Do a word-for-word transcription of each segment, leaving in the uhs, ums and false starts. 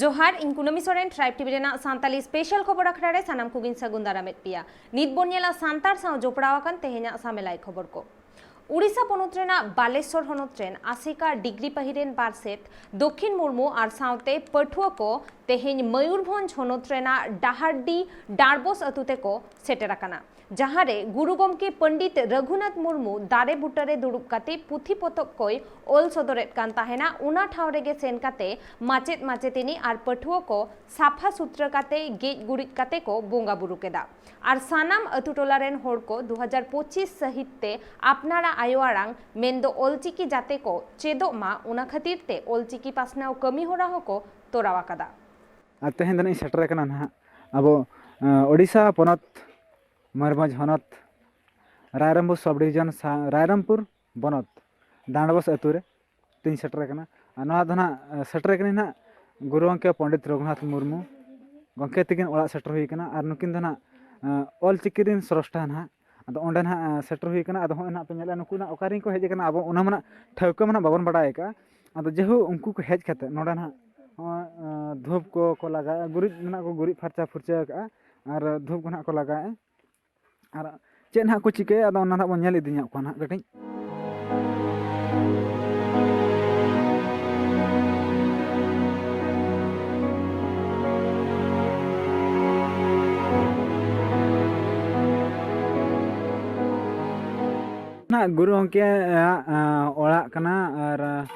ᱡᱚᱦᱟᱨ, ᱤᱧ ᱠᱩᱱᱟᱹᱢᱤ ᱥᱚᱨᱮᱱ, Tribe TV ᱨᱮᱱᱟᱜ ᱥᱟᱱᱛᱟᱞᱤ special ᱠᱷᱚᱵᱚᱨ ᱟᱠᱷᱲᱟ ᱨᱮ ᱥᱟᱱᱟᱢ ᱠᱚᱜᱮᱧ ᱥᱟᱹᱜᱩᱱ ᱫᱟᱨᱟᱢᱮᱫ ᱯᱮᱭᱟ᱾ ᱱᱤᱛ ᱵᱚᱱ ᱧᱮᱞᱟ ᱥᱟᱱᱛᱟᱲ ᱥᱟᱶ ᱡᱚᱯᱲᱟᱣ ᱟᱠᱟᱱ ᱛᱮᱦᱮᱧᱟᱜ ᱥᱟᱢᱮᱞᱟᱭ ᱠᱷᱚᱵᱚᱨ ᱠᱚ᱾ ᱩᱲᱤᱥᱥᱟ ᱯᱚᱱᱚᱛ ᱨᱮᱱᱟᱜ ᱵᱟᱞᱮᱥᱚᱨ ᱦᱚᱱᱚᱛ ᱨᱮᱱ ᱟᱥᱮᱠᱟ ᱰᱤᱜᱽᱨᱤ ᱯᱟᱹᱦᱤ ᱨᱮᱱ ᱯᱟᱨᱥᱮᱛ ᱫᱚᱠᱷᱤᱱ ᱢᱩᱨᱢᱩ ᱟᱨ ᱥᱟᱶᱛᱮ ᱯᱟᱹᱴᱷᱩᱣᱟᱹ ᱠᱚ ᱛᱮᱦᱮᱧ ᱢᱚᱭᱩᱨᱵᱷᱚᱸᱡᱽ ᱦᱚᱱᱚᱛ ᱨᱮᱱᱟᱜ ᱰᱟᱦᱟᱨᱰᱤ ᱰᱟᱨᱵᱚᱥ ᱟᱹᱛᱩ ᱛᱮᱠᱚ ᱥᱮᱴᱮᱨ ᱟᱠᱟᱱᱟ, ᱡᱟᱦᱟᱸ ᱨᱮ ᱜᱩᱨᱩ ᱜᱚᱢᱠᱮ ᱯᱚᱱᱰᱤᱛ ᱨᱟᱹᱜᱷᱩᱱᱟᱛᱷ ᱢᱩᱨᱢᱩ ᱫᱟᱨᱮ ᱵᱩᱴᱟᱹ ᱨᱮ ᱫᱩᱲᱩᱵ ᱠᱟᱛᱮ ᱯᱩᱛᱷᱤ ᱯᱚᱛᱚᱵ ᱠᱚᱭ ᱚᱞ ᱥᱚᱫᱚᱨᱮᱫ ᱠᱟᱱ ᱛᱟᱦᱮᱱᱟ᱾ ᱚᱱᱟ ᱴᱷᱟᱶ ᱨᱮᱜᱮ ᱥᱮᱱ ᱠᱟᱛᱮ ᱢᱟᱪᱮᱫ ᱢᱟᱪᱮᱛᱟᱹᱱᱤ ᱟᱨ ᱯᱟᱹᱴᱷᱩᱣᱟᱹ ᱠᱚ ᱥᱟᱯᱷᱟ ᱥᱩᱛᱨᱟᱹ ᱠᱟᱛᱮ ᱜᱮᱡ ᱜᱩᱨᱤᱡ ᱠᱟᱛᱮ ᱠᱚ ᱵᱚᱸᱜᱟ ᱵᱩᱨᱩ ᱠᱮᱫᱟ᱾ ᱟᱨ ᱥᱟᱱᱟᱢ ᱟᱹᱛᱩ ᱴᱚᱞᱟ ᱨᱮᱱ ᱦᱚᱲ ᱠᱚ ᱫᱩ ᱦᱟᱡᱟᱨ ᱯᱚᱸᱪᱤᱥ ᱥᱟᱹᱦᱤᱛ ᱛᱮ ᱟᱯᱱᱟᱨᱟᱜ ᱟᱭᱳ ᱟᱲᱟᱝ ᱢᱮᱱᱫᱚ ᱚᱞᱪᱤᱠᱤ ᱡᱟᱛᱮ ᱠᱚ ᱪᱮᱫᱚᱜ ᱢᱟ, ᱚᱱᱟ ᱠᱷᱟᱹᱛᱤᱨ ᱛᱮ ᱚᱞᱪᱤᱠᱤ ᱯᱟᱥᱱᱟᱣ ᱠᱟᱹᱢᱤ ᱦᱚᱨᱟ ᱦᱚᱸᱠᱚ ᱛᱚᱨᱟᱣ ᱟᱠᱟᱫᱟ᱾ ᱟᱨ ᱛᱮᱦᱮᱧ ᱫᱚ ᱱᱟᱜ ᱤᱧ ᱥᱮᱴᱮᱨ ᱟᱠᱟᱱᱟ ᱱᱟᱦᱟᱜ ᱟᱵᱚ, ᱮᱸ, ᱳᱰᱤᱥᱟ ᱯᱚᱱᱚᱛ, ᱢᱚᱭᱩᱨᱵᱷᱚᱸᱡᱽ ᱦᱚᱱᱚᱛ, ᱨᱟᱭᱨᱚᱝᱯᱩᱨ sub division ᱥᱟ-, ᱨᱟᱭᱨᱚᱝᱯᱩᱨ ᱵᱚᱱᱚᱛ, ᱰᱟᱸᱰᱵᱚᱥ ᱟᱹᱛᱩ ᱨᱮ ᱛᱤᱧ ᱥᱮᱴᱮᱨ ᱟᱠᱟᱱᱟ᱾ ᱟᱨ ᱱᱚᱣᱟ ᱫᱚ ᱱᱟᱜ, ᱮᱸ, ᱥᱮᱴᱮᱨ ᱟᱠᱟᱱᱟᱹᱧ ᱱᱟᱜ ᱜᱩᱨᱩ ᱜᱚᱢᱠᱮ ᱯᱚᱱᱰᱤᱛ ᱨᱚᱜᱷᱩᱱᱟᱛᱷ ᱢᱩᱨᱢᱩ ᱜᱚᱢᱠᱮ ᱛᱤᱠᱤᱱ ᱚᱲᱟᱜ ᱥᱮᱴᱮᱨ ᱦᱩᱭ ᱟᱠᱟᱱᱟ᱾ ᱟᱨ ᱱᱩᱠᱤᱱ ᱫᱚ ᱱᱟᱜ, ᱮᱸ, ᱚᱞ ᱪᱤᱠᱤ ᱨᱮᱱ ᱥᱨᱚᱥᱴᱟ ᱱᱟᱜ᱾ ᱟᱫᱚ ᱚᱸᱰᱮ ᱱᱟᱜ, ᱮᱸ, ᱥᱮᱴᱮᱨ ᱦᱩᱭ ᱟᱠᱟᱱᱟ᱾ ᱟᱫᱚ ᱦᱚᱸᱜᱼᱚᱭ ᱱᱟᱜ ᱯᱮ ᱧᱮᱞᱮᱫᱼᱟ, ᱱᱩᱠᱩ ᱱᱟᱜ ᱚᱠᱟ ᱨᱮᱱ ᱠᱚ ᱦᱮᱡ ᱟᱠᱟᱱᱟ, ᱟᱵᱚ ᱚᱱᱟ ᱢᱟ ᱱᱟᱜ ᱴᱷᱟᱹᱣᱠᱟᱹ ᱢᱟ ᱱᱟᱜ ᱵᱟᱵᱚᱱ ᱵᱟᱰᱟᱭ ᱟᱠᱟᱫᱼᱟ᱾ ᱟᱫᱚ ᱡᱮᱦᱳᱠ, ᱩᱱᱠᱩ ᱠᱚ ᱦᱮᱡ ᱠᱟᱛᱮ ᱱᱚᱰᱮ ᱱᱟᱜ ᱦᱚᱸᱜᱼᱚᱭ, ᱮᱸ, ᱫᱷᱩᱯ ᱠᱚ ᱠᱚ ᱞᱟᱜᱟᱣᱮᱫᱼᱟ, ᱜᱩᱨᱤᱡ ᱱᱟᱜ ᱠᱚ ᱜᱩᱨᱤᱡ ᱯᱷᱟᱨᱪᱟ ᱯᱷᱩᱨᱪᱟᱹ ᱟᱠᱟᱫᱼᱟ ᱟᱨ ᱫᱷᱩᱯ ᱠᱚ ᱱᱟᱜ ᱠᱚ ᱞᱟᱜᱟᱣᱮᱫᱼᱟ᱾ ᱟᱨ ᱪᱮᱫ ᱱᱟᱦᱟᱜ ᱠᱚ ᱪᱤᱠᱟᱹᱭᱟ, ᱟᱫᱚ ᱚᱱᱟ ᱱᱟᱦᱟᱜ ᱵᱚᱱ ᱧᱮᱞ ᱤᱫᱤ ᱧᱚᱜ ᱠᱚᱣᱟ ᱱᱟᱦᱟᱜ ᱠᱟᱹᱴᱤᱡ᱾ ᱱᱟᱦᱟᱜ ᱜᱩᱨᱩ ᱜᱚᱢᱠᱮᱭᱟᱜ, ᱟᱸ, ᱚᱲᱟᱜ ᱠᱟᱱᱟ᱾ ᱟᱨ, ᱟᱸ,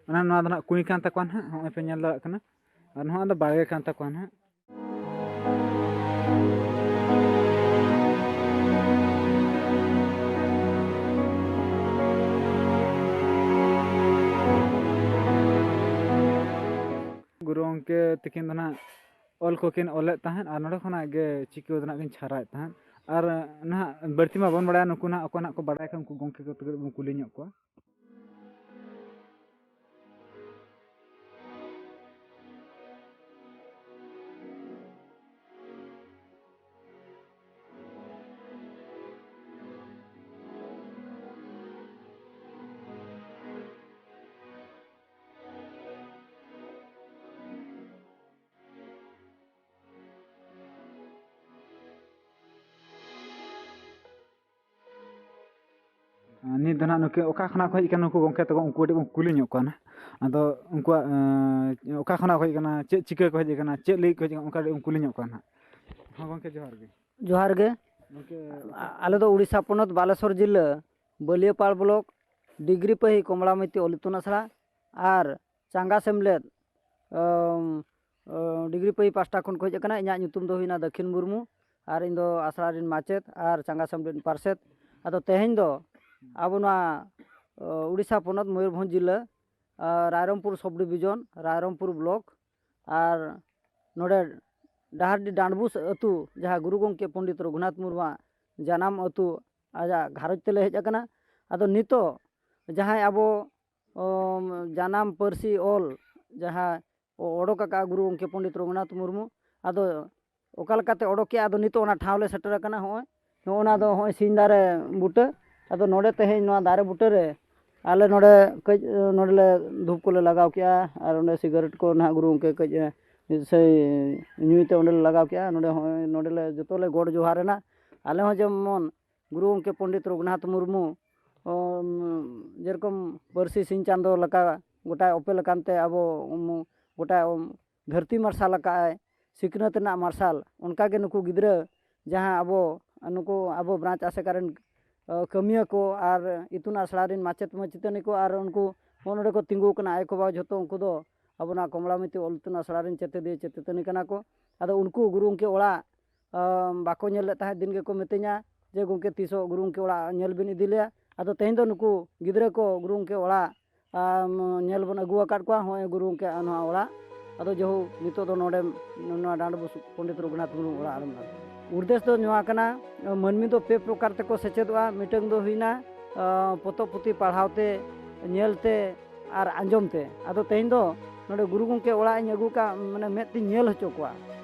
ᱚᱱᱟ, ᱱᱚᱣᱟ ᱫᱚ ᱱᱟᱦᱟᱜ ᱠᱩᱸᱭ ᱠᱟᱱ ᱛᱟᱠᱚᱣᱟ ᱱᱟᱦᱟᱜ, ᱱᱚᱜᱼᱚᱭ ᱯᱮ ᱧᱮᱞ ᱫᱟᱲᱮᱭᱟᱜ ᱠᱟᱱᱟ᱾ ᱟᱨ ᱱᱚᱣᱟ ᱫᱚ ᱵᱟᱲᱜᱮ ᱠᱟᱱ ᱛᱟᱠᱚᱣᱟ ᱱᱟᱦᱟᱜ᱾ ᱜᱩᱨᱩ ᱜᱚᱢᱠᱮ ᱛᱤᱠᱤᱱ ᱫᱚ ᱱᱟᱦᱟᱜ ᱚᱞ ᱠᱚᱠᱤᱱ ᱚᱞᱮᱫ ᱛᱟᱦᱮᱸᱫ ᱟᱨ ᱱᱚᱸᱰᱮ ᱠᱷᱚᱱᱟᱜ ᱜᱮ ᱪᱤᱠᱤ ᱫᱚ ᱱᱟᱦᱟᱜ ᱠᱤᱱ ᱪᱷᱟᱨᱟᱣᱮᱫ ᱛᱟᱦᱮᱸᱫ᱾ ᱟᱨ ᱱᱟᱦᱟᱜ ᱵᱟᱹᱲᱛᱤ ᱢᱟ ᱵᱟᱵᱚᱱ ᱵᱟᱲᱟᱭᱟ, ᱱᱩᱠᱩ ᱱᱟᱦᱟᱜ ᱚᱠᱚᱭ ᱱᱟᱦᱟᱜ ᱠᱚ ᱵᱟᱲᱟᱭ ᱠᱷᱟᱱ ᱩᱱᱠᱩ ᱜᱚᱢᱠᱮ ᱠᱚ ᱛᱮᱜᱮ ᱵᱚᱱ ᱠᱩᱞᱤ ᱧᱚᱜ ᱠᱚᱣᱟ᱾ ᱱᱤᱛ ᱫᱚ ᱱᱟᱦᱟᱜ ᱱᱩᱠᱩ ᱚᱠᱟ ᱠᱷᱚᱱᱟᱜ ᱠᱚ ᱦᱮᱡ ᱟᱠᱟᱱᱟ, ᱱᱩᱠᱩ ᱜᱚᱢᱠᱮ ᱛᱟᱠᱚ, ᱩᱱᱠᱩ ᱠᱟᱹᱴᱤᱡ ᱵᱚᱱ ᱠᱩᱞᱤ ᱧᱚᱜ ᱠᱚᱣᱟ ᱱᱟᱦᱟᱜ᱾ ᱟᱫᱚ ᱩᱱᱠᱩᱣᱟᱜ, ᱮᱸ, ᱚᱠᱟ ᱠᱷᱚᱱᱟᱜ ᱠᱚ ᱦᱮᱡ ᱟᱠᱟᱱᱟ, ᱪᱮᱫ ᱪᱤᱠᱟᱹ ᱠᱚ ᱦᱮᱡ ᱟᱠᱟᱱᱟ, ᱚᱱᱠᱟ ᱠᱟᱹᱴᱤᱡ ᱵᱚᱱ ᱠᱩᱞᱤ ᱧᱚᱜ ᱠᱚᱣᱟ ᱱᱟᱦᱟᱜ᱾ ᱦᱚᱸ ᱜᱚᱢᱠᱮ, ᱡᱚᱦᱟᱨ ᱜᱮ᱾ ᱡᱚᱦᱟᱨ ᱜᱮ᱾ ᱜᱚᱢᱠᱮ, ᱟ-, ᱟᱞᱮ ᱫᱚ ᱩᱲᱤᱥᱥᱟ ᱯᱚᱱᱚᱛ ᱵᱟᱞᱮᱥᱚᱨ ᱡᱤᱞᱟᱹ ᱵᱟᱹᱞᱤᱭᱟᱹᱯᱟᱲ ᱵᱞᱚᱠ ᱰᱤᱜᱽᱨᱤᱯᱟᱹᱦᱤ ᱠᱚᱢᱞᱟᱢᱤᱛᱤ ᱚᱞ ᱤᱛᱩᱱ ᱟᱥᱲᱟ ᱟᱨ ᱪᱟᱸᱜᱟ ᱥᱮᱢᱞᱮᱫ, ᱟᱢ, ᱟᱢ, ᱰᱤᱜᱽᱨᱤᱯᱟᱹᱦᱤ ᱯᱟᱥᱴᱟ ᱠᱷᱚᱱ ᱠᱚ ᱦᱮᱡ ᱟᱠᱟᱱᱟ᱾ ᱤᱧᱟᱹᱜ ᱧᱩᱛᱩᱢ ᱫᱚ ᱦᱩᱭᱱᱟ ᱫᱟᱹᱠᱷᱤᱱ ᱢᱩᱨᱢᱩ ᱟᱨ ᱤᱧ ᱫᱚ ᱟᱥᱲᱟ ᱨᱮᱱ ᱢᱟᱪᱮᱫ ᱟᱨ ᱪᱟᱸᱜᱟ ᱥᱮᱢᱞᱮᱫ ᱨᱮᱱ ᱯᱟᱨᱥᱮᱛ᱾ ᱟᱫᱚ ᱛᱮᱦᱮᱧ ᱫᱚ ᱟᱵᱚ ᱱᱚᱣᱟ, ᱚ, ᱩᱲᱤᱥᱥᱟ ᱯᱚᱱᱚᱛ ᱢᱚᱭᱩᱨᱵᱷᱚᱸᱡᱽ ᱡᱤᱞᱟᱹ, ᱟ, ᱨᱟᱭᱨᱚᱝᱯᱩᱨ ᱥᱚᱵᱽ ᱰᱤᱵᱷᱤᱡᱚᱱ, ᱨᱟᱭᱨᱚᱝᱯᱩᱨ ᱵᱞᱚᱠ ᱟᱨ ᱱᱚᱰᱮ ᱰᱟᱦᱟᱨᱰᱤ ᱰᱟᱸᱰᱵᱩᱥ ᱟᱹᱛᱩ, ᱡᱟᱦᱟᱸ ᱜᱩᱨᱩ ᱜᱚᱢᱠᱮ ᱯᱚᱱᱰᱤᱛ ᱨᱚᱜᱷᱩᱱᱟᱛᱷ ᱢᱩᱨᱢᱩᱣᱟᱜ ᱡᱟᱱᱟᱢ ᱟᱹᱛᱩ, ᱟᱡᱟᱜ ᱜᱷᱟᱨᱚᱸᱡᱽ ᱛᱮᱞᱮ ᱦᱮᱡ ᱟᱠᱟᱱᱟ᱾ ᱟᱫᱚ ᱱᱤᱛᱚᱜ ᱡᱟᱦᱟᱸᱭ ᱟᱵᱚ, ᱚᱢ, ᱡᱟᱱᱟᱢ ᱯᱟᱹᱨᱥᱤ ᱚᱞ ᱡᱟᱦᱟᱸ ᱚ-, ᱚᱰᱚᱠ ᱟᱠᱟᱫᱼᱟ ᱜᱩᱨᱩ ᱜᱚᱢᱠᱮ ᱯᱚᱱᱰᱤᱛ ᱨᱚᱜᱷᱩᱱᱟᱛᱷ ᱢᱩᱨᱢᱩ, ᱟᱫᱚ ᱚᱠᱟ ᱞᱮᱠᱟᱛᱮ ᱚᱰᱚᱠ ᱠᱮᱜᱼᱟ, ᱟᱫᱚ ᱱᱤᱛᱚᱜ ᱚᱱᱟ ᱴᱷᱟᱶ ᱞᱮ ᱥᱮᱴᱮᱨ ᱟᱠᱟᱱᱟ᱾ ᱦᱚᱸᱜᱼᱚᱭ ᱱᱚᱜᱼᱚ ᱱᱟ ᱫᱚ ᱦᱚᱸᱜᱼᱚᱭ ᱥᱤᱧ ᱫᱟᱨᱮ ᱵᱩᱴᱟᱹ᱾ ᱟᱫᱚ ᱱᱚᱰᱮ ᱛᱮᱦᱮᱧ ᱱᱚᱣᱟ ᱫᱟᱨᱮ ᱵᱩᱴᱟᱹ ᱨᱮ ᱟᱞᱮ ᱱᱚᱰᱮ ᱠᱟᱹᱡ, ᱮ, ᱱᱚᱰᱮ ᱞᱮ ᱫᱷᱩᱯ ᱠᱚᱞᱮ ᱞᱟᱜᱟᱣ ᱠᱮᱜᱼᱟ ᱟᱨ ᱚᱸᱰᱮ ᱥᱤᱜᱟᱨᱮᱴ ᱠᱚ ᱱᱟᱦᱟᱜ ᱜᱩᱨᱩ ᱜᱚᱢᱠᱮ ᱠᱟᱹᱡ, ᱮ, ᱥᱮᱭ ᱧᱩᱭ ᱛᱮ ᱚᱸᱰᱮ ᱞᱮ ᱞᱟᱜᱟᱣ ᱠᱮᱜᱼᱟ᱾ ᱱᱚᱰᱮ ᱦᱚᱸᱜᱼᱚᱭ ᱱᱚᱰᱮ ᱞᱮ ᱡᱚᱛᱚ ᱞᱮ ᱜᱚᱰ ᱡᱚᱦᱟᱨ ᱮᱱᱟ᱾ ᱟᱞᱮ ᱦᱚᱸ ᱡᱮᱢᱚᱱ ᱜᱩᱨᱩ ᱜᱚᱢᱠᱮ ᱯᱚᱱᱰᱤᱛ ᱨᱚᱜᱷᱩᱱᱟᱛᱷ ᱢᱩᱨᱢᱩ, ᱚ, ᱡᱮᱨᱚᱠᱚᱢ ᱯᱟᱹᱨᱥᱤ ᱥᱤᱧ ᱪᱟᱸᱫᱚ ᱞᱮᱠᱟ ᱜᱚᱴᱟᱭ ᱚᱯᱮᱞ ᱟᱠᱟᱱ ᱛᱮ ᱟᱵᱚ, ᱩᱢ, ᱜᱚᱴᱟ, ᱩᱢ, ᱫᱷᱟᱹᱨᱛᱤ ᱢᱟᱨᱥᱟᱞ ᱟᱠᱟᱫᱼᱟᱭ, ᱥᱤᱠᱷᱱᱟᱹᱛ ᱨᱮᱱᱟᱜ ᱢᱟᱨᱥᱟᱞ᱾ ᱚᱱᱠᱟᱜᱮ ᱱᱩᱠᱩ ᱜᱤᱫᱽᱨᱟᱹ ᱡᱟᱦᱟᱸ ᱟᱵᱚ ᱱᱩᱠᱩ ᱟᱵᱚ ᱵᱨᱟᱧᱪ ᱟᱥᱮᱠᱟ ᱨᱮᱱ, ᱟᱹ, ᱠᱟᱹᱢᱤᱭᱟᱹ ᱠᱚ ᱟᱨ ᱤᱛᱩᱱ ᱟᱥᱲᱟ ᱨᱮᱱ ᱢᱟᱪᱮᱛ ᱢᱟᱪᱮᱛᱟᱹᱱᱤ ᱠᱚ ᱟᱨ ᱩᱱᱠᱩ ᱦᱚᱸ ᱱᱚᱰᱮ ᱠᱚ ᱛᱤᱸᱜᱩ ᱟᱠᱟᱱᱟ, ᱟᱭᱳ ᱠᱚ ᱵᱟᱵᱟ ᱡᱷᱚᱛᱚ ᱩᱱᱠᱩ ᱫᱚ ᱟᱵᱚ ᱱᱚᱣᱟ ᱠᱚᱢᱞᱟᱢᱤᱛᱤ ᱚᱞ ᱤᱛᱩᱱ ᱟᱥᱲᱟ ᱨᱮᱱ ᱪᱮᱛᱮᱫᱤᱭᱟᱹ ᱪᱮᱛᱮᱛᱟᱹᱱᱤ ᱠᱟᱱᱟ ᱠᱚ᱾ ᱟᱫᱚ ᱩᱱᱠᱩ ᱜᱩᱨᱩ ᱜᱚᱢᱠᱮ ᱚᱲᱟᱜ, ᱟᱢ, ᱵᱟᱠᱚ ᱧᱮᱞ ᱞᱮᱫ ᱛᱟᱦᱮᱸᱫ, ᱫᱤᱱ ᱜᱮᱠᱚ ᱢᱤᱛᱟᱹᱧᱟ ᱡᱮ, "ᱜᱚᱢᱠᱮ, ᱛᱤᱥᱚᱜ ᱜᱩᱨᱩ ᱜᱚᱢᱠᱮ ᱚᱲᱟᱜ ᱧᱮᱞ ᱵᱤᱱ ᱤᱫᱤ ᱞᱮᱭᱟ?" ᱟᱫᱚ ᱛᱮᱦᱮᱧ ᱫᱚ ᱱᱩᱠᱩ ᱜᱤᱫᱽᱨᱟᱹ ᱠᱚ ᱜᱩᱨᱩ ᱜᱚᱢᱠᱮ ᱚᱲᱟᱜ, ᱟᱢ, ᱧᱮᱞ ᱵᱚᱱ ᱟᱹᱜᱩ ᱟᱠᱟᱫ ᱠᱚᱣᱟ᱾ ᱦᱚᱸᱜᱼᱚᱭ ᱜᱩᱨᱩ ᱜᱚᱢᱠᱮ ᱱᱚᱣᱟ ᱚᱲᱟᱜ᱾ ᱟᱫᱚ ᱡᱟᱹᱦᱩ ᱱᱤᱛᱚᱜ ᱫᱚ ᱱᱚᱰᱮ, ᱱᱚᱣᱟ ᱰᱟᱸᱰᱵᱳᱥ ᱯᱚᱱᱰᱤᱛ ᱨᱚᱜᱷᱩᱱᱟᱛᱷ ᱢᱩᱨᱢᱩ ᱚᱲᱟᱜ ᱨᱮ ᱢᱮᱱᱟᱜᱼᱟ᱾ ᱩᱨᱫᱮᱥ ᱫᱚ ᱱᱚᱣᱟ ᱠᱟᱱᱟ, ᱢᱟᱹᱱᱢᱤ ᱫᱚ ᱯᱮ ᱯᱨᱚᱠᱟᱨ ᱛᱮᱠᱚ ᱥᱮᱪᱮᱫᱚᱜᱼᱟ᱾ ᱢᱤᱫᱴᱟᱝ ᱫᱚ ᱦᱩᱭᱱᱟ, ᱟᱸ, ᱯᱚᱛᱚᱵ ᱯᱩᱛᱷᱤ ᱯᱟᱲᱦᱟᱣ ᱛᱮ, ᱧᱮᱞ ᱛᱮ ᱟᱨ ᱟᱸᱡᱚᱢ ᱛᱮ᱾ ᱟᱫᱚ ᱛᱮᱦᱮᱧ ᱫᱚ ᱱᱚᱰᱮ ᱜᱩᱨᱩ ᱜᱚᱢᱠᱮ ᱚᱲᱟᱜ ᱤᱧ ᱟᱹᱜᱩ ᱠᱟᱜ, ᱢᱟᱱᱮ ᱢᱮᱫ ᱛᱤᱧ ᱧᱮᱞ ᱦᱚᱪᱚ ᱠᱚᱣᱟ᱾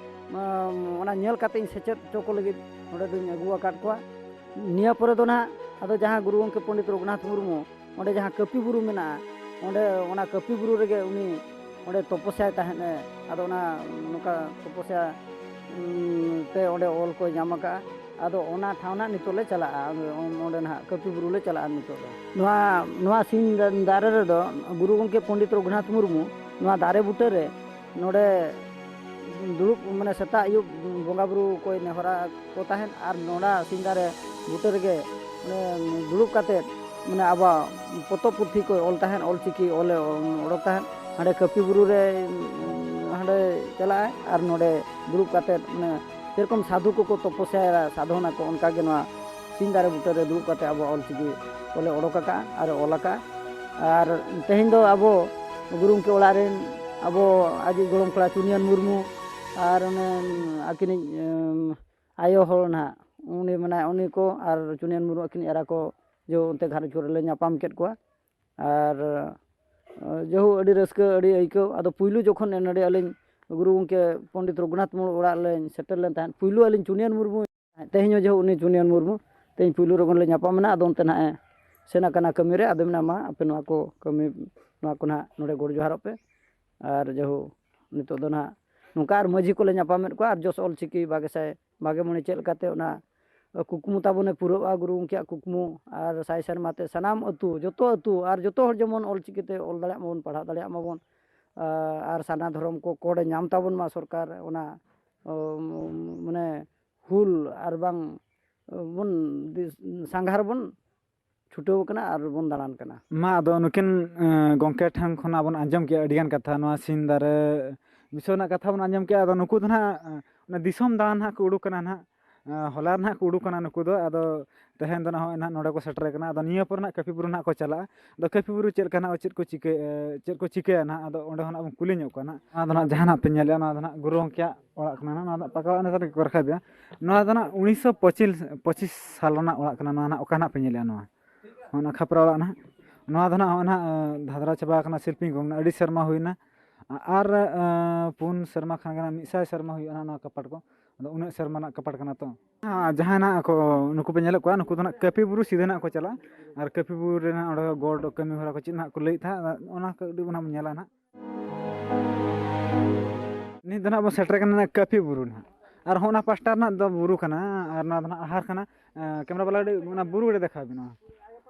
ᱟᱸ, ᱚᱱᱟ ᱧᱮᱞ ᱠᱟᱛᱮ ᱤᱧ ᱥᱮᱪᱮᱫ ᱦᱚᱪᱚ ᱠᱚ ᱞᱟᱹᱜᱤᱫ ᱱᱚᱰᱮ ᱫᱚᱧ ᱟᱹᱜᱩ ᱟᱠᱟᱫ ᱠᱚᱣᱟ᱾ ᱱᱤᱭᱟᱹ ᱯᱚᱨᱮ ᱫᱚ ᱱᱟᱦᱟᱜ ᱟᱫᱚ ᱡᱟᱦᱟᱸ ᱜᱩᱨᱩ ᱜᱚᱢᱠᱮ ᱯᱚᱱᱰᱤᱛ ᱨᱚᱜᱷᱩᱱᱟᱛᱷ ᱢᱩᱨᱢᱩ ᱚᱸᱰᱮ ᱡᱟᱦᱟᱸ ᱠᱟᱹᱯᱤ ᱵᱩᱨᱩ ᱢᱮᱱᱟᱜᱼᱟ, ᱚᱸᱰᱮ ᱚᱱᱟ ᱠᱟᱹᱯᱤ ᱵᱩᱨᱩ ᱨᱮᱜᱮ ᱩᱱᱤ ᱚᱸᱰᱮ ᱛᱚᱯᱚᱥᱭᱟᱭ ᱛᱟᱦᱮᱸᱫ ᱮ᱾ ᱟᱫᱚ ᱚᱱᱟ ᱱᱚᱝᱠᱟ ᱛᱚᱯᱚᱥᱭᱟ ᱛᱮ ᱚᱸᱰᱮ ᱚᱞ ᱠᱚ ᱧᱟᱢ ᱟᱠᱟᱫᱼᱟ᱾ ᱟᱫᱚ ᱚᱱᱟ ᱴᱷᱟᱶ ᱱᱟᱜ ᱱᱤᱛᱚᱜ ᱞᱮ ᱪᱟᱞᱟᱜᱼᱟ, ᱚᱸᱰᱮ ᱱᱟᱦᱟᱜ ᱠᱟᱹᱯᱤ ᱵᱩᱨᱩ ᱞᱮ ᱪᱟᱞᱟᱜᱼᱟ ᱱᱤᱛᱚᱜ ᱫᱚ᱾ ᱱᱚᱣᱟ ᱱᱚᱣᱟ ᱥᱤᱧ ᱫᱟᱨᱮ ᱨᱮᱫᱚ ᱜᱩᱨᱩ ᱜᱚᱢᱠᱮ ᱯᱚᱱᱰᱤᱛ ᱨᱚᱜᱷᱩᱱᱟᱛᱷ ᱢᱩᱨᱢᱩ ᱱᱚᱣᱟ ᱫᱟᱨᱮ ᱵᱩᱴᱟᱹ ᱨᱮ ᱱᱚᱰᱮ ᱫᱩᱲᱩᱵ, ᱢᱟᱱᱮ ᱥᱮᱛᱟᱜ ᱟᱹᱭᱩᱵ ᱵᱚᱸᱜᱟ ᱵᱩᱨᱩ ᱠᱚᱭ ᱱᱮᱦᱚᱨᱟ ᱠᱚ ᱛᱟᱦᱮᱸᱫ᱾ ᱟᱨ ᱱᱚᱰᱟ ᱥᱤᱧ ᱫᱟᱨᱮ ᱵᱩᱴᱟᱹ ᱨᱮᱜᱮ ᱫᱩᱲᱩᱵ ᱠᱟᱛᱮᱫ ᱢᱟᱱᱮ ᱟᱵᱚᱣᱟᱜ ᱯᱚᱛᱚᱵ ᱯᱩᱛᱷᱤ ᱠᱚᱭ ᱚᱞ ᱛᱟᱦᱮᱸᱫ, ᱚᱞ ᱪᱤᱠᱤ ᱚᱞᱮ ᱚᱰᱚᱠ ᱛᱟᱦᱮᱸᱫ᱾ ᱦᱟᱸᱰᱮ ᱠᱟᱹᱯᱤ ᱵᱩᱨᱩ ᱨᱮ ᱦᱟᱸᱰᱮ ᱪᱟᱞᱟᱜᱼᱟᱭ ᱟᱨ ᱱᱚᱰᱮ ᱫᱩᱲᱩᱵ ᱠᱟᱛᱮᱫ ᱢᱟᱱᱮ ᱥᱮᱨᱚᱠᱚᱢ ᱥᱟᱫᱷᱩ ᱠᱚᱠᱚ ᱛᱚᱯᱚᱥᱭᱟ, ᱥᱟᱫᱷᱚᱱᱟ ᱠᱚ, ᱚᱱᱠᱟᱜᱮ ᱱᱚᱣᱟ ᱥᱤᱧ ᱫᱟᱨᱮ ᱵᱩᱴᱟᱹ ᱨᱮ ᱫᱩᱲᱩᱵ ᱠᱟᱛᱮᱫ ᱟᱵᱚᱣᱟᱜ ᱚᱞ ᱪᱤᱠᱤ ᱠᱚᱞᱮ ᱚᱰᱚᱠ ᱟᱠᱟᱫᱼᱟ ᱟᱨ ᱚᱞ ᱟᱠᱟᱫᱼᱟ᱾ ᱟᱨ ᱛᱮᱦᱮᱧ ᱫᱚ ᱟᱵᱚ ᱜᱩᱨᱩ ᱜᱚᱢᱠᱮ ᱚᱲᱟᱜ ᱨᱮᱱ ᱟᱵᱚ ᱟᱡᱤᱡ ᱜᱚᱲᱚᱢ ᱠᱚᱲᱟ ᱪᱩᱱᱭᱟᱱ ᱢᱩᱨᱢᱩ ᱟᱨ ᱚᱱᱮ ᱟᱹᱠᱤᱱᱤᱡ ᱟᱭᱳ ᱦᱚᱲ ᱱᱟᱦᱟᱜ, ᱩᱱᱤ ᱢᱮᱱᱟᱭ, ᱩᱱᱤ ᱠᱚ ᱟᱨ ᱪᱩᱱᱭᱟᱱ ᱢᱩᱨᱢᱩ ᱟᱹᱠᱤᱱ ᱮᱨᱟ ᱠᱚ ᱡᱮ ᱚᱱᱛᱮ ᱜᱷᱟᱨᱚᱸᱡᱽ ᱠᱚᱨᱮ ᱞᱮ ᱧᱟᱯᱟᱢ ᱠᱮᱫ ᱠᱚᱣᱟ᱾ ᱟᱨ ᱡᱮᱦᱳᱠ, ᱟᱹᱰᱤ ᱨᱟᱹᱥᱠᱟᱹ, ᱟᱹᱰᱤ ᱟᱹᱭᱠᱟᱹᱣ᱾ ᱟᱫᱚ ᱯᱩᱭᱞᱩ ᱡᱚᱠᱷᱚᱱ ᱱᱚᱰᱮ ᱟᱹᱞᱤᱧ ᱜᱩᱨᱩ ᱜᱚᱢᱠᱮ ᱯᱚᱱᱰᱤᱛ ᱨᱚᱜᱷᱩᱱᱟᱛᱷ ᱢᱩᱨᱢᱩ ᱚᱲᱟᱜ ᱞᱤᱧ ᱥᱮᱴᱮᱨ ᱞᱮᱱ ᱛᱟᱦᱮᱸᱫ, ᱯᱩᱭᱞᱩ ᱟᱹᱞᱤᱧ ᱪᱩᱱᱭᱟᱱ ᱢᱩᱨᱢᱩ, ᱛᱮᱦᱮᱧ ᱦᱚᱸ ᱡᱮᱦᱳᱠ ᱩᱱᱤ ᱪᱩᱱᱭᱟᱱ ᱢᱩᱨᱢᱩ ᱛᱮᱦᱮᱧ ᱯᱩᱭᱞᱩ ᱨᱚᱜᱚᱱ ᱞᱮ ᱧᱟᱯᱟᱢ ᱮᱱᱟ᱾ ᱟᱫᱚ ᱚᱱᱛᱮ ᱱᱟᱦᱟᱜ ᱮ ᱥᱮᱱ ᱟᱠᱟᱱᱟ ᱠᱟᱹᱢᱤ ᱨᱮ᱾ ᱟᱫᱚ ᱢᱮᱱᱟ, ᱢᱟ ᱟᱯᱮ ᱱᱚᱣᱟ ᱠᱚ ᱠᱟᱹᱢᱤ, ᱱᱚᱣᱟ ᱠᱚ ᱱᱟᱦᱟᱜ ᱱᱚᱰᱮ ᱜᱚᱰ ᱡᱚᱦᱟᱨᱚᱜ ᱯᱮ᱾ ᱟᱨ ᱡᱮᱦᱳᱠ ᱱᱤᱛᱚᱜ ᱫᱚ ᱱᱟᱦᱟᱜ ᱱᱚᱝᱠᱟ ᱟᱨ ᱢᱟᱹᱡᱷᱤ ᱠᱚᱞᱮ ᱧᱟᱯᱟᱢᱮᱫ ᱠᱚᱣᱟ ᱟᱨ ᱡᱚᱥ ᱚᱞ ᱪᱤᱠᱤ ᱵᱟᱜᱮ ᱥᱟᱭ ᱵᱟᱜᱮ ᱢᱚᱬᱮ ᱪᱮᱫ ᱞᱮᱠᱟᱛᱮ ᱚᱱᱟ ᱠᱩᱠᱢᱩ ᱛᱟᱵᱚᱱᱮ ᱯᱩᱨᱟᱹᱜᱼᱟ, ᱜᱩᱨᱩ ᱜᱚᱢᱠᱮᱭᱟᱜ ᱠᱩᱠᱢᱩ, ᱟᱨ ᱥᱟᱭ ᱥᱮᱨᱢᱟ ᱛᱮ ᱥᱟᱱᱟᱢ ᱟᱹᱛᱩ, ᱡᱚᱛᱚ ᱟᱹᱛᱩ ᱟᱨ ᱡᱚᱛᱚ ᱦᱚᱲ ᱡᱮᱢᱚᱱ ᱚᱞ ᱪᱤᱠᱤᱛᱮ ᱚᱞ ᱫᱟᱲᱮᱭᱟᱜ ᱢᱟᱵᱚᱱ, ᱯᱟᱲᱦᱟᱣ ᱫᱟᱲᱮᱭᱟᱜ ᱢᱟᱵᱚᱱ, ᱟᱨ ᱥᱟᱨᱱᱟ ᱫᱷᱚᱨᱚᱢ ᱠᱚ ᱠᱳᱰ ᱮ ᱧᱟᱢ ᱛᱟᱵᱚᱱ ᱢᱟ ᱥᱚᱨᱠᱟᱨ, ᱚᱱᱟ ᱢᱟᱱᱮ ᱦᱩᱞ ᱟᱨ ᱵᱟᱝ ᱵᱚᱱ ᱥᱟᱸᱜᱷᱟᱨ ᱵᱚᱱ ᱪᱷᱩᱴᱟᱹᱣ ᱠᱟᱱᱟ ᱟᱨ ᱵᱚᱱ ᱫᱟᱬᱟᱱ ᱠᱟᱱᱟ᱾ ᱢᱟ ᱟᱫᱚ ᱱᱩᱠᱤᱱ, ᱮᱸ, ᱜᱚᱢᱠᱮ ᱴᱷᱮᱱ ᱠᱷᱚᱱᱟᱜ ᱵᱚᱱ ᱟᱸᱡᱚᱢ ᱠᱮᱜᱼᱟ ᱟᱹᱰᱤᱜᱟᱱ ᱠᱟᱛᱷᱟ, ᱱᱚᱣᱟ ᱥᱤᱧ ᱫᱟᱨᱮ ᱵᱤᱥᱚᱭ ᱨᱮᱱᱟᱜ ᱠᱟᱛᱷᱟ ᱵᱚᱱ ᱟᱸᱡᱚᱢ ᱠᱮᱜᱼᱟ᱾ ᱟᱫᱚ ᱱᱩᱠᱩ ᱫᱚ ᱱᱟᱦᱟᱜ, ᱮᱸ, ᱚᱱᱟ ᱫᱤᱥᱚᱢ ᱫᱟᱬᱟᱱ ᱱᱟᱦᱟᱜ ᱠᱚ ᱩᱰᱩᱠ ᱠᱟᱱᱟ ᱱᱟᱦᱟᱜ, ᱮᱸ, ᱦᱚᱞᱟ ᱱᱟᱦᱟᱜ ᱠᱚ ᱩᱰᱩᱠ ᱠᱟᱱᱟ ᱱᱩᱠᱩ ᱫᱚ᱾ ᱟᱫᱚ ᱛᱮᱦᱮᱧ ᱫᱚ ᱱᱟᱦᱟᱜ ᱱᱚᱜᱼᱚᱭ ᱱᱟᱦᱟᱜ ᱱᱚᱰᱮ ᱠᱚ ᱥᱮᱴᱮᱨ ᱠᱟᱱᱟ᱾ ᱟᱫᱚ ᱱᱤᱭᱟᱹ ᱯᱚᱨᱮ ᱱᱟᱦᱟᱜ ᱠᱟᱹᱯᱤ ᱵᱩᱨᱩ ᱱᱟᱦᱟᱜ ᱠᱚ ᱪᱟᱞᱟᱜᱼᱟ᱾ ᱟᱫᱚ ᱠᱟᱹᱯᱤ ᱵᱩᱨᱩ ᱪᱮᱫ ᱞᱮᱠᱟ ᱱᱟᱦᱟᱜ, ᱪᱮᱫ ᱠᱚ ᱪᱤᱠᱟᱹ, ᱮᱸ, ᱪᱮᱫ ᱠᱚ ᱪᱤᱠᱟᱹᱭᱟ ᱱᱟᱦᱟᱜ, ᱟᱫᱚ ᱚᱸᱰᱮ ᱦᱚᱸ ᱱᱟᱦᱟᱜ ᱵᱚᱱ ᱠᱩᱞᱤ ᱧᱚᱜ ᱠᱚᱣᱟ ᱱᱟᱦᱟᱜ᱾ ᱱᱚᱣᱟ ᱫᱚ ᱱᱟᱦᱟᱜ ᱡᱟᱦᱟᱱᱟᱜ ᱯᱮ ᱧᱮᱞᱮᱜᱼᱟ, ᱱᱚᱣᱟ ᱫᱚ ᱱᱟᱦᱟᱜ ᱜᱩᱨᱩ ᱜᱚᱢᱠᱮᱭᱟᱜ ᱚᱲᱟᱜ ᱠᱟᱱᱟ ᱱᱟᱦᱟᱜ, ᱱᱚᱣᱟ ᱫᱚ ᱯᱟᱠᱟ ᱚᱲᱟᱜ ᱱᱮᱛᱟᱨ ᱜᱮᱠᱚ ᱨᱟᱠᱟᱵᱮᱜᱼᱟ᱾ ᱱᱚᱣᱟ ᱫᱚ ᱱᱟᱦᱟᱜ ᱩᱱᱤᱥᱥᱚ ᱯᱚᱸᱪᱤᱥ, ᱯᱚᱸᱪᱤᱥ ᱥᱟᱞ ᱨᱮᱱᱟᱜ ᱚᱲᱟᱜ ᱠᱟᱱᱟ᱾ ᱱᱚᱣᱟ ᱱᱟᱦᱟᱜ ᱚᱠᱟ ᱱᱟᱦᱟᱜ ᱯᱮ ᱧᱮᱞᱮᱜᱼᱟ? ᱱᱚᱣᱟ ᱱᱚᱜᱼᱚ ᱱᱟ ᱠᱷᱟᱯᱨᱟ ᱚᱲᱟᱜ ᱱᱟᱦᱟᱜ, ᱱᱚᱣᱟ ᱫᱚ ᱱᱟᱦᱟᱜ ᱦᱚᱸᱜᱼᱚᱭ ᱱᱟᱦᱟᱜ, ᱮᱸ, ᱫᱷᱟᱫᱽᱨᱟ ᱪᱟᱵᱟ ᱟᱠᱟᱱᱟ, ᱥᱤᱞᱯᱤᱧ ᱠᱚ ᱢᱮᱱᱟᱜᱼᱟ, ᱟᱹᱰᱤ ᱥᱮᱨᱢᱟ ᱦᱩᱭᱱᱟ᱾ ᱟ-, ᱟᱨ, ᱮᱸ, ᱯᱩᱱ ᱥᱮᱨᱢᱟ ᱠᱷᱟᱱ ᱜᱮ ᱱᱟᱦᱟᱜ ᱢᱤᱫ ᱥᱟᱭ ᱥᱮᱨᱢᱟ ᱦᱩᱭᱩᱜᱼᱟ ᱱᱟᱦᱟᱜ ᱱᱚᱣᱟ ᱠᱟᱯᱟᱴ ᱠᱚ᱾ ᱟᱫᱚ ᱩᱱᱟᱹᱜ ᱥᱮᱨᱢᱟ ᱨᱮᱱᱟᱜ ᱠᱟᱯᱟᱴ ᱠᱟᱱᱟ ᱛᱚ᱾ ᱟᱨ ᱡᱟᱦᱟᱸᱭ ᱱᱟᱦᱟᱜ ᱠᱚ, ᱱᱩᱠᱩ ᱯᱮ ᱧᱮᱞᱮᱫ ᱠᱚᱣᱟ, ᱱᱩᱠᱩ ᱫᱚ ᱱᱟᱦᱟᱜ ᱠᱟᱹᱯᱤ ᱵᱩᱨᱩ ᱥᱤᱫᱷᱟᱹ ᱱᱟᱦᱟᱜ ᱠᱚ ᱪᱟᱞᱟᱜᱼᱟ᱾ ᱟᱨ ᱠᱟᱹᱯᱤ ᱵᱩᱨᱩ ᱨᱮ ᱱᱟᱦᱟᱜ ᱚᱸᱰᱮ ᱜᱚᱰ ᱠᱟᱹᱢᱤ ᱦᱚᱨᱟ ᱠᱚ ᱪᱮᱫ ᱱᱟᱦᱟᱜ ᱠᱚ ᱞᱟᱹᱭᱮᱫ ᱛᱟᱦᱮᱸᱫ, ᱚᱱᱟ ᱠᱚ ᱟᱹᱰᱤ ᱵᱚᱱ ᱧᱮᱞᱟ ᱱᱟᱦᱟᱜ᱾ ᱱᱤᱛ ᱫᱚ ᱱᱟᱦᱟᱜ ᱵᱚᱱ ᱥᱮᱴᱮᱨ ᱠᱟᱱᱟ ᱱᱟᱦᱟᱜ ᱠᱟᱹᱯᱤ ᱵᱩᱨᱩ ᱱᱟᱦᱟᱜ᱾ ᱟᱨ ᱦᱚᱸ ᱚᱱᱟ ᱯᱟᱥᱴᱟ ᱨᱮᱱᱟᱜ ᱫᱚ ᱵᱩᱨᱩ ᱠᱟᱱᱟ, ᱟᱨ ᱱᱚᱣᱟ ᱫᱚ ᱱᱟᱦᱟᱜ ᱟᱦᱟᱨ ᱠᱟᱱᱟ᱾ ᱮᱸ, ᱠᱮᱢᱨᱟ ᱵᱟᱞᱟ ᱟᱹᱰᱤ ᱚᱱᱟ ᱵᱩᱨᱩ ᱜᱮ ᱫᱮᱠᱷᱟᱣ ᱵᱮᱱᱟ᱾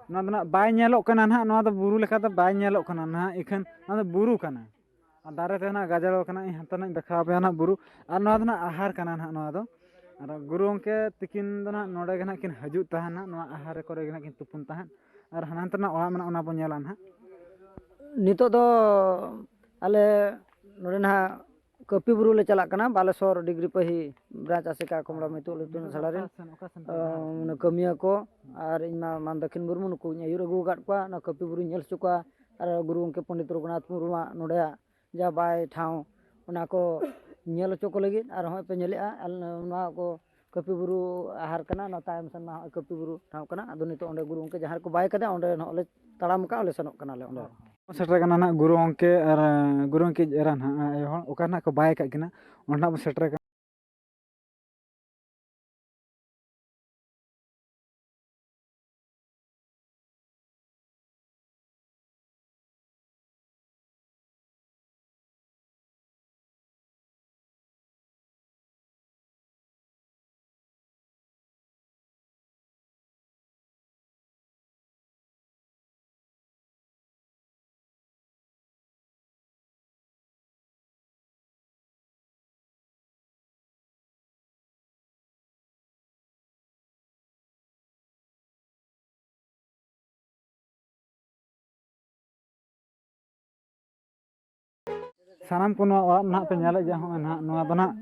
ᱱᱚᱣᱟ ᱫᱚ ᱱᱟᱦᱟᱜ ᱵᱟᱭ ᱧᱮᱞᱚᱜ ᱠᱟᱱᱟ ᱱᱟᱦᱟᱜ, ᱱᱚᱣᱟ ᱫᱚ ᱵᱩᱨᱩ ᱞᱮᱠᱟ ᱫᱚ ᱵᱟᱭ ᱧᱮᱞᱚᱜ ᱠᱟᱱᱟ ᱱᱟᱦᱟᱜ, ᱤᱠᱷᱟᱹᱱ ᱱᱚᱣᱟ ᱫᱚ ᱵᱩᱨᱩ ᱠᱟᱱᱟ᱾ ᱟᱨ ᱫᱟᱨᱮ ᱛᱮ ᱱᱟᱦᱟᱜ ᱜᱟᱡᱟᱲ ᱠᱟᱱᱟ, ᱤᱧ ᱦᱟᱱᱛᱮ ᱱᱟᱦᱟᱜ ᱤᱧ ᱫᱮᱠᱷᱟᱣ ᱟᱯᱮᱭᱟ ᱱᱟᱦᱟᱜ ᱵᱩᱨᱩ᱾ ᱟᱨ ᱱᱚᱣᱟ ᱫᱚ ᱱᱟᱦᱟᱜ ᱟᱦᱟᱨ ᱠᱟᱱᱟ ᱱᱟᱦᱟᱜ ᱱᱚᱣᱟ ᱫᱚ᱾ ᱟᱨ ᱜᱩᱨᱩ ᱜᱚᱢᱠᱮ ᱛᱤᱠᱤᱱ ᱫᱚ ᱱᱟᱦᱟᱜ ᱱᱚᱰᱮ ᱜᱮ ᱱᱟᱦᱟᱜ ᱠᱤᱱ ᱦᱤᱡᱩᱜ ᱛᱟᱦᱮᱱ ᱱᱟᱦᱟᱜ, ᱱᱚᱣᱟ ᱟᱦᱟᱨ ᱠᱚᱨᱮ ᱜᱮ ᱱᱟᱦᱟᱜ ᱠᱤᱱ ᱛᱩᱯᱩᱱ ᱛᱟᱦᱮᱸᱫ᱾ ᱟᱨ ᱦᱟᱱᱟ ᱦᱟᱱᱛᱮ ᱨᱮᱱᱟᱜ ᱚᱲᱟᱜ ᱢᱮᱱᱟᱜᱼᱟ, ᱚᱱᱟ ᱵᱚᱱ ᱧᱮᱞᱟ ᱱᱟᱦᱟᱜ᱾ ᱱᱤᱛᱚᱜ ᱫᱚ ᱟᱞᱮ ᱱᱚᱰᱮ ᱱᱟᱦᱟᱜ ᱠᱟᱹᱯᱤ ᱵᱩᱨᱩ ᱞᱮ ᱪᱟᱞᱟᱜ ᱠᱟᱱᱟ, ᱵᱟᱞᱮᱥᱚᱨ ᱰᱤᱜᱽᱨᱤ ᱯᱟᱹᱦᱤ ᱵᱨᱟᱧᱪ ᱟᱥᱮᱠᱟ ᱠᱚᱢᱲᱟ ᱢᱤᱛᱩᱜ ᱞᱟᱹᱴᱩ ᱟᱥᱲᱟ ᱨᱮᱱ, ᱚᱠᱟ ᱥᱮᱱ ᱯᱮ ᱟᱸ, ᱪᱟᱞᱟᱜ ᱩᱱᱠᱩ ᱠᱟᱹᱢᱤᱭᱟᱹ ᱠᱚ ᱟᱨ ᱤᱧ ᱢᱟ ᱢᱟᱱ ᱫᱟᱹᱠᱷᱤᱱ ᱢᱩᱨᱢᱩ, ᱱᱩᱠᱩᱧ ᱟᱹᱭᱩᱨ ᱟᱹᱜᱩ ᱟᱠᱟᱫ ᱠᱚᱣᱟ᱾ ᱚᱱᱟ ᱠᱟᱹᱯᱤ ᱵᱩᱨᱩᱧ ᱧᱮᱞ ᱦᱚᱪᱚ ᱠᱚᱣᱟ ᱟᱨ ᱜᱩᱨᱩ ᱜᱚᱢᱠᱮ ᱯᱚᱱᱰᱤᱛ ᱨᱚᱜᱷᱩᱱᱟᱛᱷ ᱢᱩᱨᱢᱩᱣᱟᱜ ᱱᱚᱰᱮᱭᱟᱜ ᱡᱟᱦᱟᱸ ᱵᱟᱭ ᱴᱷᱟᱶ, ᱚᱱᱟ ᱠᱚ ᱧᱮᱞ ᱦᱚᱪᱚ ᱠᱚ ᱞᱟᱹᱜᱤᱫ᱾ ᱟᱨ ᱦᱚᱸᱜᱼᱚᱭ ᱯᱮ ᱧᱮᱞᱮᱜᱼᱟ, ᱟᱨ ᱱᱚᱣᱟ ᱠᱚ ᱠᱟᱹᱯᱤ ᱵᱩᱨᱩ ᱟᱦᱟᱨ ᱠᱟᱱᱟ, ᱱᱚᱣᱟ ᱛᱟᱭᱚᱢ ᱥᱮᱱ ᱢᱟ ᱦᱚᱸᱜᱼᱚᱭ ᱠᱟᱹᱯᱤ ᱵᱩᱨᱩ ᱴᱷᱟᱶ ᱠᱟᱱᱟ᱾ ᱟᱫᱚ ᱱᱤᱛᱚᱜ ᱚᱸᱰᱮ ᱜᱩᱨᱩ ᱜᱚᱢᱠᱮ ᱡᱟᱦᱟᱸ ᱨᱮᱠᱚ ᱵᱟᱭ ᱠᱟᱫᱮᱭᱟ, ᱚᱸᱰᱮ ᱱᱚᱜᱼᱚᱭ ᱞᱮ ᱛᱟᱲᱟᱢ ᱟᱠᱟᱫᱼᱟ, ᱚᱸᱰᱮ ᱥᱮᱱᱚᱜ ᱠᱟᱱᱟᱞᱮ ᱚᱸᱰᱮ᱾ ᱥᱮᱴᱮᱨ ᱠᱟᱱᱟ ᱱᱟᱦᱟᱜ ᱜᱩᱨᱩ ᱜᱚᱢᱠᱮ ᱟᱨ, ᱮᱸ, ᱜᱩᱨᱩ ᱜᱚᱢᱠᱮ ᱮᱨᱟ ᱱᱟᱦᱟᱜ, ᱟᱭᱳ ᱦᱚᱲ ᱚᱠᱟ ᱱᱟᱦᱟᱜ ᱠᱚ ᱵᱟᱭ ᱠᱟᱜ ᱠᱤᱱᱟ, ᱚᱸᱰᱮ ᱱᱟᱦᱟᱜ ᱵᱚᱱ ᱥᱮᱴᱮᱨ ᱠᱟᱱᱟ᱾ ᱥᱟᱱᱟᱢ ᱠᱚ ᱱᱚᱣᱟ ᱚᱲᱟᱜ ᱱᱟᱦᱟᱜ ᱯᱮ ᱧᱮᱞᱮᱫ ᱜᱮᱭᱟ, ᱦᱚᱸᱜᱼᱚᱭ ᱱᱟᱦᱟᱜ ᱱᱚᱣᱟ ᱫᱚ ᱱᱟᱦᱟᱜ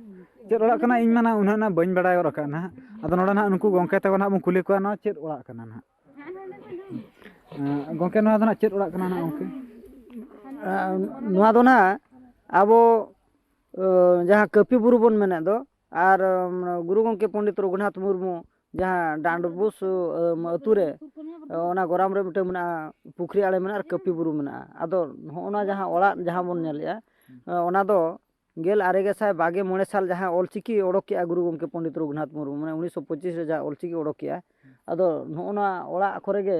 ᱪᱮᱫ ᱚᱲᱟᱜ ᱠᱟᱱᱟ, ᱤᱧ ᱢᱟ ᱱᱟᱦᱟᱜ ᱩᱱᱟᱹᱜ ᱱᱟᱦᱟᱜ ᱵᱟᱹᱧ ᱵᱟᱲᱟᱭ ᱜᱚᱫ ᱟᱠᱟᱫᱼᱟ ᱱᱟᱦᱟᱜ᱾ ᱟᱫᱚ ᱱᱚᱰᱮ ᱱᱟᱦᱟᱜ ᱱᱩᱠᱩ ᱜᱚᱢᱠᱮ ᱛᱟᱠᱚ ᱱᱟᱦᱟᱜ ᱵᱚᱱ ᱠᱩᱞᱤ ᱠᱚᱣᱟ, ᱱᱚᱣᱟ ᱪᱮᱫ ᱚᱲᱟᱜ ᱠᱟᱱᱟ ᱱᱟᱦᱟᱜ? ᱮᱸ, ᱜᱚᱢᱠᱮ, ᱱᱚᱣᱟ ᱫᱚ ᱱᱟᱦᱟᱜ ᱪᱮᱫ ᱚᱲᱟᱜ ᱠᱟᱱᱟ ᱱᱟᱦᱟᱜ ᱜᱚᱢᱠᱮ? ᱟᱸ, ᱱᱚᱣᱟ ᱫᱚ ᱱᱟᱦᱟᱜ ᱟᱵᱚ, ᱟᱸ, ᱡᱟᱦᱟᱸ ᱠᱟᱹᱯᱤ ᱵᱩᱨᱩ ᱵᱚᱱ ᱢᱮᱱᱮᱫ ᱫᱚ, ᱟᱨ, ᱟᱸ, ᱜᱩᱨᱩ ᱜᱚᱢᱠᱮ ᱯᱚᱱᱰᱤᱛ ᱨᱚᱜᱷᱩᱱᱟᱛᱷ ᱢᱩᱨᱢᱩ ᱡᱟᱦᱟᱸ ᱰᱟᱸᱰᱵᱩᱥ, ᱟᱸ, ᱟᱹᱛᱩ ᱨᱮ, ᱚᱱᱟ ᱜᱚᱨᱟᱢ ᱨᱮ ᱢᱤᱫᱴᱟᱝ ᱢᱮᱱᱟᱜᱼᱟ, ᱯᱩᱠᱷᱨᱤ ᱟᱲᱮ ᱢᱮᱱᱟᱜᱼᱟ ᱟᱨ ᱠᱟᱹᱯᱤ ᱵᱩᱨᱩ ᱢᱮᱱᱟᱜᱼᱟ᱾ ᱟᱫᱚ ᱱᱚᱜᱼᱚ ᱱᱟ ᱡᱟᱦᱟᱸ ᱚᱲᱟᱜ ᱡᱟᱦᱟᱸ ᱵᱚᱱ ᱧᱮᱞᱮᱜᱼᱟ, ᱚᱱᱟ ᱫᱚ ᱜᱮᱞ ᱟᱨᱮ ᱜᱮᱥᱟᱭ ᱵᱟᱜᱮ ᱢᱚᱬᱮ ᱥᱟᱞ ᱡᱟᱦᱟᱸ ᱚᱞᱪᱤᱠᱤ ᱚᱰᱚᱠ ᱠᱮᱜᱼᱟ ᱜᱩᱨᱩ ᱜᱚᱢᱠᱮ ᱯᱚᱱᱰᱤᱛ ᱨᱚᱜᱷᱩᱱᱟᱛᱷ ᱢᱩᱨᱢᱩ, ᱢᱟᱱᱮ ᱩᱱᱤᱥᱥᱚ ᱯᱚᱸᱪᱤᱥ ᱨᱮ ᱡᱟᱦᱟᱸ ᱚᱞᱪᱤᱠᱤ ᱚᱰᱚᱠ ᱠᱮᱜᱼᱟ, ᱟᱫᱚ ᱱᱚᱜᱼᱚ ᱱᱚᱣᱟ ᱚᱲᱟᱜ ᱠᱚᱨᱮ ᱜᱮ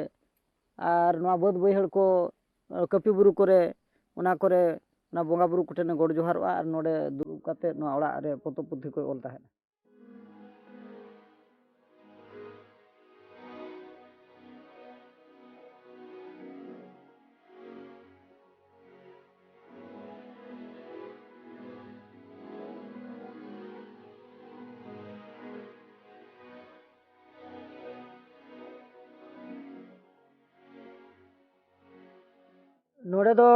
ᱟᱨ ᱱᱚᱣᱟ ᱵᱟᱹᱫᱽ ᱵᱟᱹᱭᱦᱟᱹᱲ ᱠᱚ, ᱠᱟᱹᱯᱤ ᱵᱩᱨᱩ ᱠᱚᱨᱮ, ᱚᱱᱟ ᱠᱚᱨᱮ ᱚᱱᱟ ᱵᱚᱸᱜᱟ ᱵᱩᱨᱩ ᱠᱚᱴᱷᱮᱱᱮ ᱜᱚᱰ ᱡᱚᱦᱟᱨᱚᱜᱼᱟ ᱟᱨ ᱱᱚᱰᱮ ᱫᱩᱲᱩᱵ ᱠᱟᱛᱮ ᱱᱚᱣᱟ ᱚᱲᱟᱜ ᱨᱮ ᱯᱚᱛᱚᱵ ᱯᱩᱛᱷᱤ ᱠᱚᱭ ᱚᱞ ᱛᱟᱦᱮᱸᱫ᱾ ᱱᱚᱰᱮ ᱫᱚ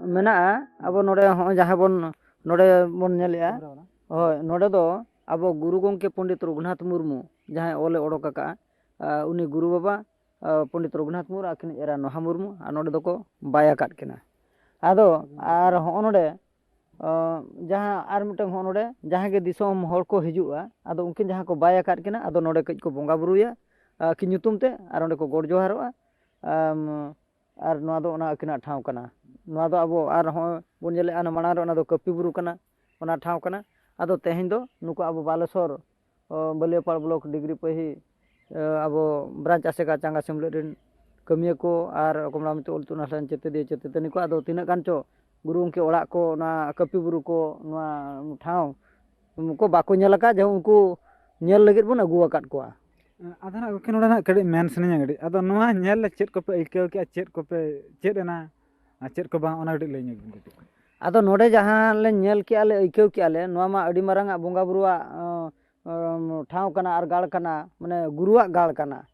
ᱢᱮᱱᱟᱜᱼᱟ, ᱟᱵᱚ ᱱᱚᱰᱮ ᱦᱚᱸᱜᱼᱚᱭ ᱡᱟᱦᱟᱸ ᱵᱚᱱ, ᱱᱚᱰᱮ ᱵᱚᱱ ᱧᱮᱞᱮᱜᱼᱟ, ᱦᱳᱭ, ᱱᱚᱰᱮ ᱫᱚ ᱟᱵᱚ ᱜᱩᱨᱩ ᱜᱚᱢᱠᱮ ᱯᱚᱱᱰᱤᱛ ᱨᱚᱜᱷᱩᱱᱟᱛᱷ ᱢᱩᱨᱢᱩ ᱡᱟᱦᱟᱸᱭ ᱚᱞᱮ ᱚᱰᱚᱠ ᱟᱠᱟᱫᱼᱟ, ᱟ, ᱩᱱᱤ ᱜᱩᱨᱩ ᱵᱟᱵᱟ, ᱟ, ᱯᱚᱱᱰᱤᱛ ᱨᱚᱜᱷᱩᱱᱟᱛᱷ ᱢᱩᱨᱢᱩ, ᱟᱹᱠᱤᱱ ᱮᱨᱟ ᱱᱚᱦᱟ ᱢᱩᱨᱢᱩ, ᱟᱨ ᱱᱚᱰᱮ ᱫᱚᱠᱚ ᱵᱟᱭ ᱟᱠᱟᱫ ᱠᱤᱱᱟ᱾ ᱟᱫᱚ ᱟᱨ ᱦᱚᱸᱜᱼᱚ ᱱᱚᱰᱮ, ᱟ, ᱡᱟᱦᱟᱸ ᱟᱨ ᱢᱤᱫᱴᱟᱝ ᱦᱚᱸᱜᱼᱚ ᱱᱚᱰᱮ ᱡᱟᱦᱟᱸ ᱜᱮ ᱫᱤᱥᱚᱢ ᱦᱚᱲ ᱠᱚ ᱦᱤᱡᱩᱜᱼᱟ, ᱟᱫᱚ ᱩᱱᱠᱤᱱ ᱡᱟᱦᱟᱸ ᱠᱚ ᱵᱟᱭ ᱟᱠᱟᱫ ᱠᱤᱱᱟ, ᱟᱫᱚ ᱱᱚᱰᱮ ᱠᱟᱹᱡ ᱠᱚ ᱵᱚᱸᱜᱟ ᱵᱩᱨᱩᱭᱟ, ᱟ, ᱟᱹᱠᱤᱱ ᱧᱩᱛᱩᱢ ᱛᱮ, ᱟᱨ ᱚᱸᱰᱮ ᱠᱚ ᱜᱚᱰ ᱡᱚᱦᱟᱨᱚᱜᱼᱟ᱾ ᱟᱢ, ᱟᱨ ᱱᱚᱣᱟ ᱫᱚ ᱚᱱᱟ ᱟᱹᱠᱤᱱᱟᱜ ᱴᱷᱟᱶ ᱠᱟᱱᱟ᱾ ᱱᱚᱣᱟ ᱫᱚ ᱟᱵᱚ ᱟᱨ ᱦᱚᱸ ᱵᱚᱱ ᱧᱮᱞᱮᱫᱼᱟ, ᱚᱱᱟ ᱢᱟᱲᱟᱝ ᱨᱮ ᱚᱱᱟ ᱫᱚ ᱠᱟᱹᱯᱤ ᱵᱩᱨᱩ ᱠᱟᱱᱟ, ᱚᱱᱟ ᱴᱷᱟᱶ ᱠᱟᱱᱟ᱾ ᱟᱫᱚ ᱛᱮᱦᱮᱧ ᱫᱚ ᱱᱩᱠᱩ ᱟᱵᱚ ᱵᱟᱞᱮᱥᱚᱨ, ᱚ, ᱵᱟᱹᱞᱤᱭᱟᱹᱯᱟᱲ ᱵᱞᱚᱠ ᱰᱤᱜᱽᱨᱤ ᱯᱟᱹᱦᱤ, ᱚ, ᱟᱵᱚ ᱵᱨᱟᱧᱪ ᱟᱥᱮᱠᱟ ᱪᱟᱸᱜᱟ ᱥᱮᱢᱞᱮᱫ ᱨᱮᱱ ᱠᱟᱹᱢᱤᱭᱟᱹ ᱠᱚ ᱟᱨ ᱠᱚᱢᱞᱟ ᱢᱤᱛᱩ ᱚᱞ ᱤᱛᱩᱱ ᱟᱥᱲᱟ ᱨᱮᱱ ᱪᱮᱛᱮᱫᱤᱭᱟᱹ ᱪᱮᱛᱮᱛᱟᱹᱱᱤ ᱠᱚ, ᱟᱫᱚ ᱛᱤᱱᱟᱹᱜ ᱜᱟᱱ ᱪᱚ ᱜᱩᱨᱩ ᱜᱚᱢᱠᱮ ᱚᱲᱟᱜ ᱠᱚ, ᱚᱱᱟ ᱠᱟᱹᱯᱤ ᱵᱩᱨᱩ ᱠᱚ, ᱱᱚᱣᱟ ᱴᱷᱟᱶ ᱠᱚ ᱵᱟᱠᱚ ᱧᱮᱞ ᱟᱠᱟᱫ, ᱡᱮ ᱩᱱᱠᱩ ᱧᱮᱞ ᱞᱟᱹᱜᱤᱫ ᱵᱚᱱ ᱟᱹᱜᱩ ᱟᱠᱟᱫ ᱠᱚᱣᱟ᱾ ᱟᱫᱚ ᱱᱟᱜ ᱜᱚᱢᱠᱮ, ᱱᱚᱰᱮ ᱱᱟᱜ ᱠᱟᱹᱴᱤᱡ ᱢᱮᱱ ᱥᱟᱱᱟᱧᱟ ᱠᱟᱹᱴᱤᱡ, ᱟᱫᱚ ᱱᱚᱣᱟ ᱧᱮᱞ ᱨᱮ ᱪᱮᱫ ᱠᱚᱯᱮ ᱟᱹᱭᱠᱟᱹᱣ ᱠᱮᱜᱼᱟ, ᱪᱮᱫ ᱠᱚᱯᱮ ᱪᱮᱫ ᱮᱱᱟ, ᱟᱨ ᱪᱮᱫ ᱠᱚ ᱵᱟᱝ, ᱚᱱᱟ ᱠᱟᱹᱴᱤᱡ ᱞᱟᱹᱭ ᱧᱚᱜ ᱵᱤᱱ ᱠᱟᱹᱴᱤᱡ᱾ ᱟᱫᱚ ᱱᱚᱰᱮ ᱡᱟᱦᱟᱸ ᱞᱮ ᱧᱮᱞ ᱠᱮᱜᱼᱟ, ᱞᱮ ᱟᱹᱭᱠᱟᱹᱣ ᱠᱮᱜᱼᱟ ᱞᱮ, ᱱᱚᱣᱟ ᱢᱟ ᱟᱹᱰᱤ ᱢᱟᱨᱟᱝ ᱟᱜ ᱵᱚᱸᱜᱟ ᱵᱩᱨᱩᱣᱟᱜ, ᱚ, ᱚ, ᱴᱷᱟᱶ ᱠᱟᱱᱟ ᱟᱨ ᱜᱟᱲ ᱠᱟᱱᱟ, ᱢᱟᱱᱮ ᱜᱩᱨᱩᱣᱟᱜ ᱜᱟᱲ ᱠᱟᱱᱟ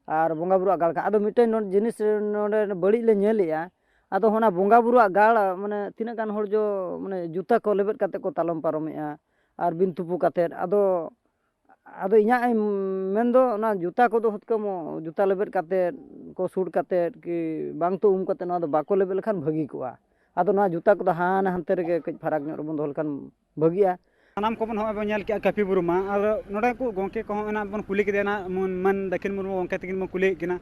ᱟᱨ ᱵᱚᱸᱜᱟ ᱵᱩᱨᱩᱣᱟᱜ ᱜᱟᱲ ᱠᱟᱱᱟ᱾ ᱟᱫᱚ ᱢᱤᱫᱴᱮᱱ ᱱᱚᱰᱮ ᱡᱤᱱᱤᱥ ᱱᱚᱰᱮ ᱵᱟᱹᱲᱤᱡ ᱞᱮ ᱧᱮᱞᱮᱜᱼᱟ, ᱟᱫᱚ ᱚᱱᱟ ᱵᱚᱸᱜᱟ ᱵᱩᱨᱩᱣᱟᱜ ᱜᱟᱲ, ᱢᱟᱱᱮ ᱛᱤᱱᱟᱹᱜ ᱜᱟᱱ ᱦᱚᱲ ᱡᱚ, ᱢᱟᱱᱮ ᱡᱩᱛᱟᱹ ᱠᱚ ᱞᱮᱵᱮᱫ ᱠᱟᱛᱮ ᱠᱚ ᱛᱟᱞᱚᱢ ᱯᱟᱨᱚᱢᱮᱜᱼᱟ ᱟᱨ ᱵᱤᱱ ᱛᱩᱯᱩ ᱠᱟᱛᱮᱫ᱾ ᱟᱫᱚ, ᱟᱫᱚ ᱤᱧᱟᱹᱜ ᱢᱮᱱ ᱫᱚ ᱚᱱᱟ ᱡᱩᱛᱟᱹ ᱠᱚᱫᱚ ᱦᱩᱛᱠᱟᱹᱢ ᱡᱩᱛᱟᱹ ᱞᱮᱵᱮᱫ ᱠᱟᱛᱮᱫ ᱠᱚ ᱥᱩᱴ ᱠᱟᱛᱮᱫ ᱠᱤ ᱵᱟᱝ ᱛᱚ ᱩᱢ ᱠᱟᱛᱮᱫ ᱱᱚᱣᱟ ᱫᱚ ᱵᱟᱠᱚ ᱞᱮᱵᱮᱫ ᱞᱮᱠᱷᱟᱱ ᱵᱷᱟᱹᱜᱤ ᱠᱚᱜᱼᱟ᱾ ᱟᱫᱚ ᱱᱚᱣᱟ ᱡᱩᱛᱟᱹ ᱠᱚᱫᱚ ᱦᱟᱱᱟ ᱦᱟᱱᱛᱮ ᱨᱮᱜᱮ ᱠᱟᱹᱡ ᱯᱷᱟᱨᱟᱠ ᱧᱚᱜ ᱨᱮᱵᱚᱱ ᱫᱚᱦᱚ ᱞᱮᱠᱷᱟᱱ ᱵᱷᱟᱹᱜᱤᱜᱼᱟ᱾ ᱥᱟᱱᱟᱢ ᱠᱚᱵᱚᱱ ᱦᱚᱸᱜᱼᱚᱭ ᱵᱚᱱ ᱧᱮᱞ ᱠᱮᱜᱼᱟ ᱠᱟᱹᱯᱤ ᱵᱩᱨᱩ ᱢᱟ, ᱟᱨ ᱱᱚᱰᱮ ᱠᱚ ᱜᱚᱢᱠᱮ ᱠᱚᱦᱚᱸ ᱮᱱᱟᱜ ᱵᱚᱱ ᱠᱩᱞᱤ ᱠᱮᱫᱮᱭᱟ ᱱᱟᱜ, ᱢᱟᱹᱱ, ᱢᱟᱹᱱ ᱫᱟᱹᱠᱷᱤᱱ ᱢᱩᱨᱢᱩ ᱜᱚᱢᱠᱮ ᱛᱟᱹᱠᱤᱱ ᱵᱚᱱ ᱠᱩᱞᱤᱭᱮᱫ ᱠᱤᱱᱟ,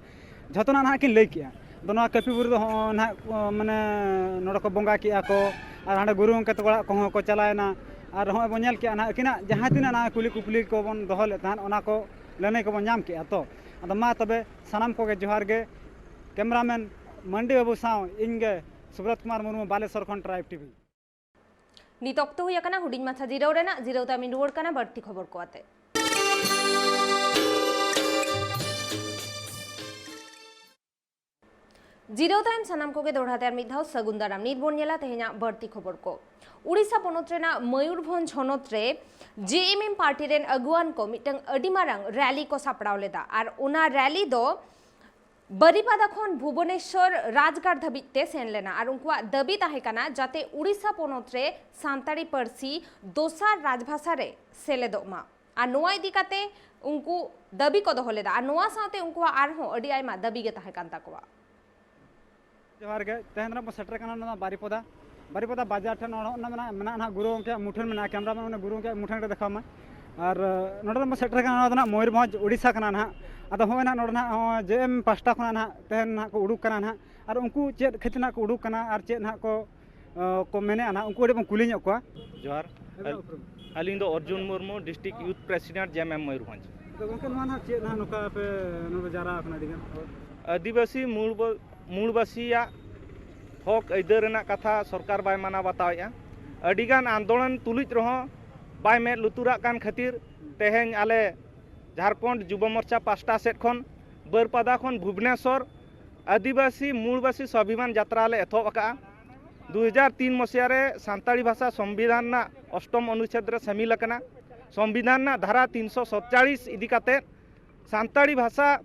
ᱡᱷᱚᱛᱚᱱᱟᱜ ᱱᱟᱦᱟᱜ ᱠᱤᱱ ᱞᱟᱹᱭ ᱠᱮᱜᱼᱟ᱾ ᱟᱫᱚ ᱱᱚᱣᱟ ᱠᱟᱹᱯᱤ ᱵᱩᱨᱩ ᱫᱚ ᱦᱚᱸᱜᱼᱚ ᱱᱟᱦᱟᱜ, ᱢᱟᱱᱮ ᱱᱚᱰᱮ ᱠᱚ ᱵᱚᱸᱜᱟ ᱠᱮᱜᱼᱟ ᱠᱚ, ᱟᱨ ᱦᱟᱸᱰᱮ ᱜᱩᱨᱩ ᱜᱚᱢᱠᱮ ᱛᱟᱠᱚ ᱚᱲᱟᱜ ᱠᱚᱦᱚᱸ ᱠᱚ ᱪᱟᱞᱟᱣᱮᱱᱟ, ᱟᱨ ᱦᱚᱸᱜᱼᱚᱭ ᱵᱚᱱ ᱧᱮᱞ ᱠᱮᱜᱼᱟ ᱱᱟᱦᱟᱜ ᱟᱹᱠᱤᱱᱟᱜ ᱡᱟᱦᱟᱸ ᱛᱤᱱᱟᱹᱜ ᱱᱟᱦᱟᱜ ᱠᱩᱞᱤ ᱠᱩᱯᱞᱤ ᱠᱚᱵᱚᱱ ᱫᱚᱦᱚ ᱞᱮᱫ ᱛᱟᱦᱮᱸᱫ, ᱚᱱᱟ ᱠᱚ ᱞᱟᱹᱱᱟᱹᱭ ᱠᱚᱵᱚᱱ ᱧᱟᱢ ᱠᱮᱜᱼᱟ᱾ ᱛᱚ ᱟᱫᱚ ᱢᱟ ᱛᱚᱵᱮ ᱥᱟᱱᱟᱢ ᱠᱚᱜᱮ ᱡᱚᱦᱟᱨ ᱜᱮ, ᱠᱮᱢᱨᱟᱢᱮᱱ ᱢᱟᱱᱰᱤ ᱵᱟᱹᱵᱩ ᱥᱟᱶ ᱤᱧ ᱜᱮ ᱥᱩᱵᱨᱚᱛ ᱠᱩᱢᱟᱨ ᱢᱩᱨᱢᱩ, ᱵᱟᱞᱮᱥᱚᱨ ᱠᱷᱚᱱ ᱴᱨᱟᱭᱤᱵᱽ ᱴᱤᱵᱷᱤ᱾ ᱱᱤᱛ ᱚᱠᱛᱚ ᱦᱩᱭ ᱟᱠᱟᱱᱟ ᱦᱩᱰᱤᱧ ᱢᱟᱪᱷᱟ ᱡᱤᱨᱟᱹᱣ ᱨᱮᱱᱟᱜ, ᱡᱤᱨᱟᱹᱣ ᱛᱟᱭᱚᱢᱤᱧ ᱨᱩᱣᱟᱹᱲ ᱠᱟᱱᱟ ᱵᱟᱹᱲᱛᱤ ᱠᱷᱚᱵᱚᱨ ᱠᱚ ᱟᱛᱮ᱾ ᱡᱤᱨᱟᱹᱣ ᱛᱟᱭᱚᱢ ᱥᱟᱱᱟᱢ ᱠᱚᱜᱮ ᱫᱚᱦᱲᱟ ᱛᱮ ᱟᱨ ᱢᱤᱫ ᱫᱷᱟᱣ ᱥᱟᱹᱜᱩᱱ ᱫᱟᱨᱟᱢ᱾ ᱱᱤᱛ ᱵᱚᱱ ᱧᱮᱞᱟ ᱛᱮᱦᱮᱧᱟᱜ ᱵᱟᱹᱲᱛᱤ ᱠᱷᱚᱵᱚᱨ ᱠᱚ᱾ ᱩᱲᱤᱥᱥᱟ ᱯᱚᱱᱚᱛ ᱨᱮᱱᱟᱜ ᱢᱚᱭᱩᱨᱵᱷᱚᱸᱡᱽ ᱦᱚᱱᱚᱛ ᱨᱮ ᱡᱮ ᱮᱢ ᱮᱢ ᱯᱟᱨᱴᱤ ᱨᱮᱱ ᱟᱹᱜᱩᱣᱟᱱ ᱠᱚ ᱢᱤᱫᱴᱟᱝ ᱟᱹᱰᱤ ᱢᱟᱨᱟᱝ ᱨᱮᱞᱤ ᱠᱚ ᱥᱟᱯᱲᱟᱣ ᱞᱮᱫᱟ, ᱟᱨ ᱚᱱᱟ ᱨᱮᱞᱤ ᱫᱚ ᱵᱟᱨᱤᱯᱟᱫᱟ ᱠᱷᱚᱱ ᱵᱷᱩᱵᱚᱱᱮᱥᱚᱨ ᱨᱟᱡᱽᱜᱟᱲ ᱫᱷᱟᱹᱵᱤᱡ ᱛᱮ ᱥᱮᱱ ᱞᱮᱱᱟ ᱟᱨ ᱩᱱᱠᱩᱣᱟᱜ ᱫᱟᱹᱵᱤ ᱛᱟᱦᱮᱸ ᱠᱟᱱᱟ ᱡᱟᱛᱮ ᱩᱲᱤᱥᱥᱟ ᱯᱚᱱᱚᱛ ᱨᱮ ᱥᱟᱱᱛᱟᱲᱤ ᱯᱟᱹᱨᱥᱤ ᱫᱚᱥᱟᱨ ᱨᱟᱡᱽᱵᱷᱟᱥᱟ ᱨᱮ ᱥᱮᱞᱮᱫᱚᱜ ᱢᱟ᱾ ᱟᱨ ᱱᱚᱣᱟ ᱤᱫᱤ ᱠᱟᱛᱮ ᱩᱱᱠᱩ ᱫᱟᱹᱵᱤ ᱠᱚ ᱫᱚᱦᱚ ᱞᱮᱫᱟ ᱟᱨ ᱱᱚᱣᱟ ᱥᱟᱶᱛᱮ ᱩᱱᱠᱩᱣᱟᱜ ᱟᱨᱦᱚᱸ ᱟᱹᱰᱤ ᱟᱭᱢᱟ ᱫᱟᱹᱵᱤ ᱜᱮ ᱛᱟᱦᱮᱸ ᱠᱟᱱ ᱛᱟᱠᱚᱣᱟ᱾ ᱡᱚᱦᱟᱨ ᱜᱮ᱾ ᱛᱮᱦᱮᱧ ᱫᱚ ᱵᱚᱱ ᱥᱮᱴᱮᱨ ᱠᱟᱱᱟ ᱱᱚᱣᱟ ᱵᱟᱨᱤᱯᱚᱫᱟ᱾ ᱵᱟᱨᱤᱯᱚᱫᱟ ᱵᱟᱡᱟᱨ ᱴᱷᱮᱱ ᱱᱚᱰᱮ ᱢᱮᱱᱟᱜᱼᱟ, ᱢᱮᱱᱟᱜᱼᱟ ᱱᱟᱦᱟᱜ ᱜᱩᱨᱩ ᱜᱚᱢᱠᱮᱭᱟᱜ ᱢᱩᱴᱷᱟᱹᱱ ᱢᱮᱱᱟᱜᱼᱟ᱾ ᱠᱮᱢᱨᱟᱢᱮᱱ ᱚᱱᱟ ᱜᱩᱨᱩ ᱜᱚᱢᱠᱮᱭᱟᱜ ᱢᱩᱴᱷᱟᱹᱱ ᱨᱮ ᱫᱮᱠᱷᱟᱣ ᱢᱟ᱾ ᱟᱨ ᱱᱚᱰᱮ ᱫᱚ ᱵᱚᱱ ᱥᱮᱴᱮᱨ ᱠᱟᱱᱟ, ᱱᱚᱣᱟ ᱫᱚ ᱱᱟᱦᱟᱜ ᱢᱚᱭᱩᱨᱵᱷᱚᱸᱡᱽ, ᱳᱰᱤᱥᱟ ᱠᱟᱱᱟ ᱱᱟᱦᱟᱜ᱾ ᱟᱫᱚ ᱦᱚᱸᱜᱼᱚᱭ ᱱᱟᱦᱟᱜ ᱱᱚᱰᱮ ᱱᱟᱦᱟᱜ ᱦᱚᱸ ᱡᱮ ᱮᱢ ᱯᱟᱥᱴᱟ ᱠᱷᱚᱱᱟᱜ ᱱᱟᱦᱟᱜ ᱛᱮᱦᱮᱧ ᱱᱟᱦᱟᱜ ᱠᱚ ᱩᱰᱩᱠ ᱠᱟᱱᱟ ᱱᱟᱦᱟᱜ᱾ ᱟᱨ ᱩᱱᱠᱩ ᱪᱮᱫ ᱠᱷᱟᱹᱛᱤᱨ ᱱᱟᱦᱟᱜ ᱠᱚ ᱩᱰᱩᱠ ᱠᱟᱱᱟ ᱟᱨ ᱪᱮᱫ ᱱᱟᱦᱟᱜ ᱠᱚ, ᱠᱚ ᱢᱮᱱᱮᱫᱼᱟ ᱱᱟᱦᱟᱜ, ᱩᱱᱠᱩ ᱟᱹᱰᱤ ᱵᱚᱱ ᱠᱩᱞᱤ ᱧᱚᱜ ᱠᱚᱣᱟ᱾ ᱡᱚᱦᱟᱨ᱾ ᱟᱹᱞᱤᱧ ᱫᱚ Arjun Murmu, District Youth President, ᱡᱮ ᱮᱢ ᱮᱢ ᱢᱚᱭᱩᱨᱵᱷᱚᱸᱡᱽ᱾ ᱟᱫᱚ ᱜᱚᱢᱠᱮ, ᱱᱚᱣᱟ ᱱᱟᱦᱟᱜ ᱪᱮᱫ ᱱᱟᱦᱟᱜ ᱱᱚᱝᱠᱟ ᱯᱮ ᱱᱚᱰᱮ ᱡᱟᱣᱨᱟ ᱟᱠᱟᱱᱟ ᱟᱹᱰᱤ ᱜᱟᱱ ᱦᱚᱲ? ᱟᱹᱫᱤᱵᱟᱹᱥᱤ ᱢᱩᱞ ᱵᱚ-, ᱢᱩᱞᱵᱟᱹᱥᱤᱭᱟᱜ ᱦᱚᱠ ᱟᱹᱭᱫᱟᱹᱨ ᱨᱮᱱᱟᱜ ᱠᱟᱛᱷᱟ ᱥᱚᱨᱠᱟᱨ ᱵᱟᱭ ᱢᱟᱱᱟᱣ ᱵᱟᱛᱟᱣᱮᱫᱼᱟ᱾ ᱟᱹᱰᱤᱜᱟᱱ ᱟᱱᱫᱳᱞᱚᱱ ᱛᱩᱞᱩᱡ ᱨᱮᱦᱚᱸ ᱵᱟᱭ ᱢᱮᱫ ᱞᱩᱛᱩᱨᱟᱜ ᱠᱟᱱ ᱠᱷᱟᱹᱛᱤᱨ ᱛᱮᱦᱮᱧ ᱟᱞᱮ ᱡᱷᱟᱲᱠᱷᱚᱸᱰ ᱡᱩᱵᱚ ᱢᱳᱨᱪᱟ ᱯᱟᱥᱴᱟ ᱥᱮᱫ ᱠᱷᱚᱱ ᱵᱟᱹᱨᱯᱟᱫᱟ ᱠᱷᱚᱱ ᱵᱷᱩᱵᱽᱱᱮᱥᱚᱨ ᱟᱹᱫᱤᱵᱟᱹᱥᱤ ᱢᱩᱞᱵᱟᱹᱥᱤ ᱥᱣᱟᱵᱷᱤᱢᱟᱱ ᱡᱟᱛᱨᱟ ᱞᱮ ᱮᱛᱚᱦᱚᱵ ᱟᱠᱟᱫᱼᱟ᱾ ᱫᱩ ᱦᱟᱡᱟᱨ ᱛᱤᱱ ᱢᱚᱥᱤᱦᱟ ᱨᱮ ᱥᱟᱱᱛᱟᱲᱤ ᱵᱷᱟᱥᱟ ᱥᱚᱝᱵᱤᱫᱷᱟᱱ ᱨᱮᱱᱟᱜ ᱚᱥᱴᱚᱢ ᱚᱱᱩᱪᱷᱮᱫ ᱨᱮ ᱥᱟᱹᱢᱤᱞ ᱟᱠᱟᱱᱟ᱾ ᱥᱚᱝᱵᱤᱫᱷᱟᱱ ᱨᱮᱱᱟᱜ ᱫᱷᱟᱨᱟ ᱛᱤᱱᱥᱚ ᱥᱚᱛᱪᱟᱲᱤᱥ ᱤᱫᱤ ᱠᱟᱛᱮ ᱥᱟᱱᱛᱟᱲᱤ ᱵᱷᱟᱥᱟ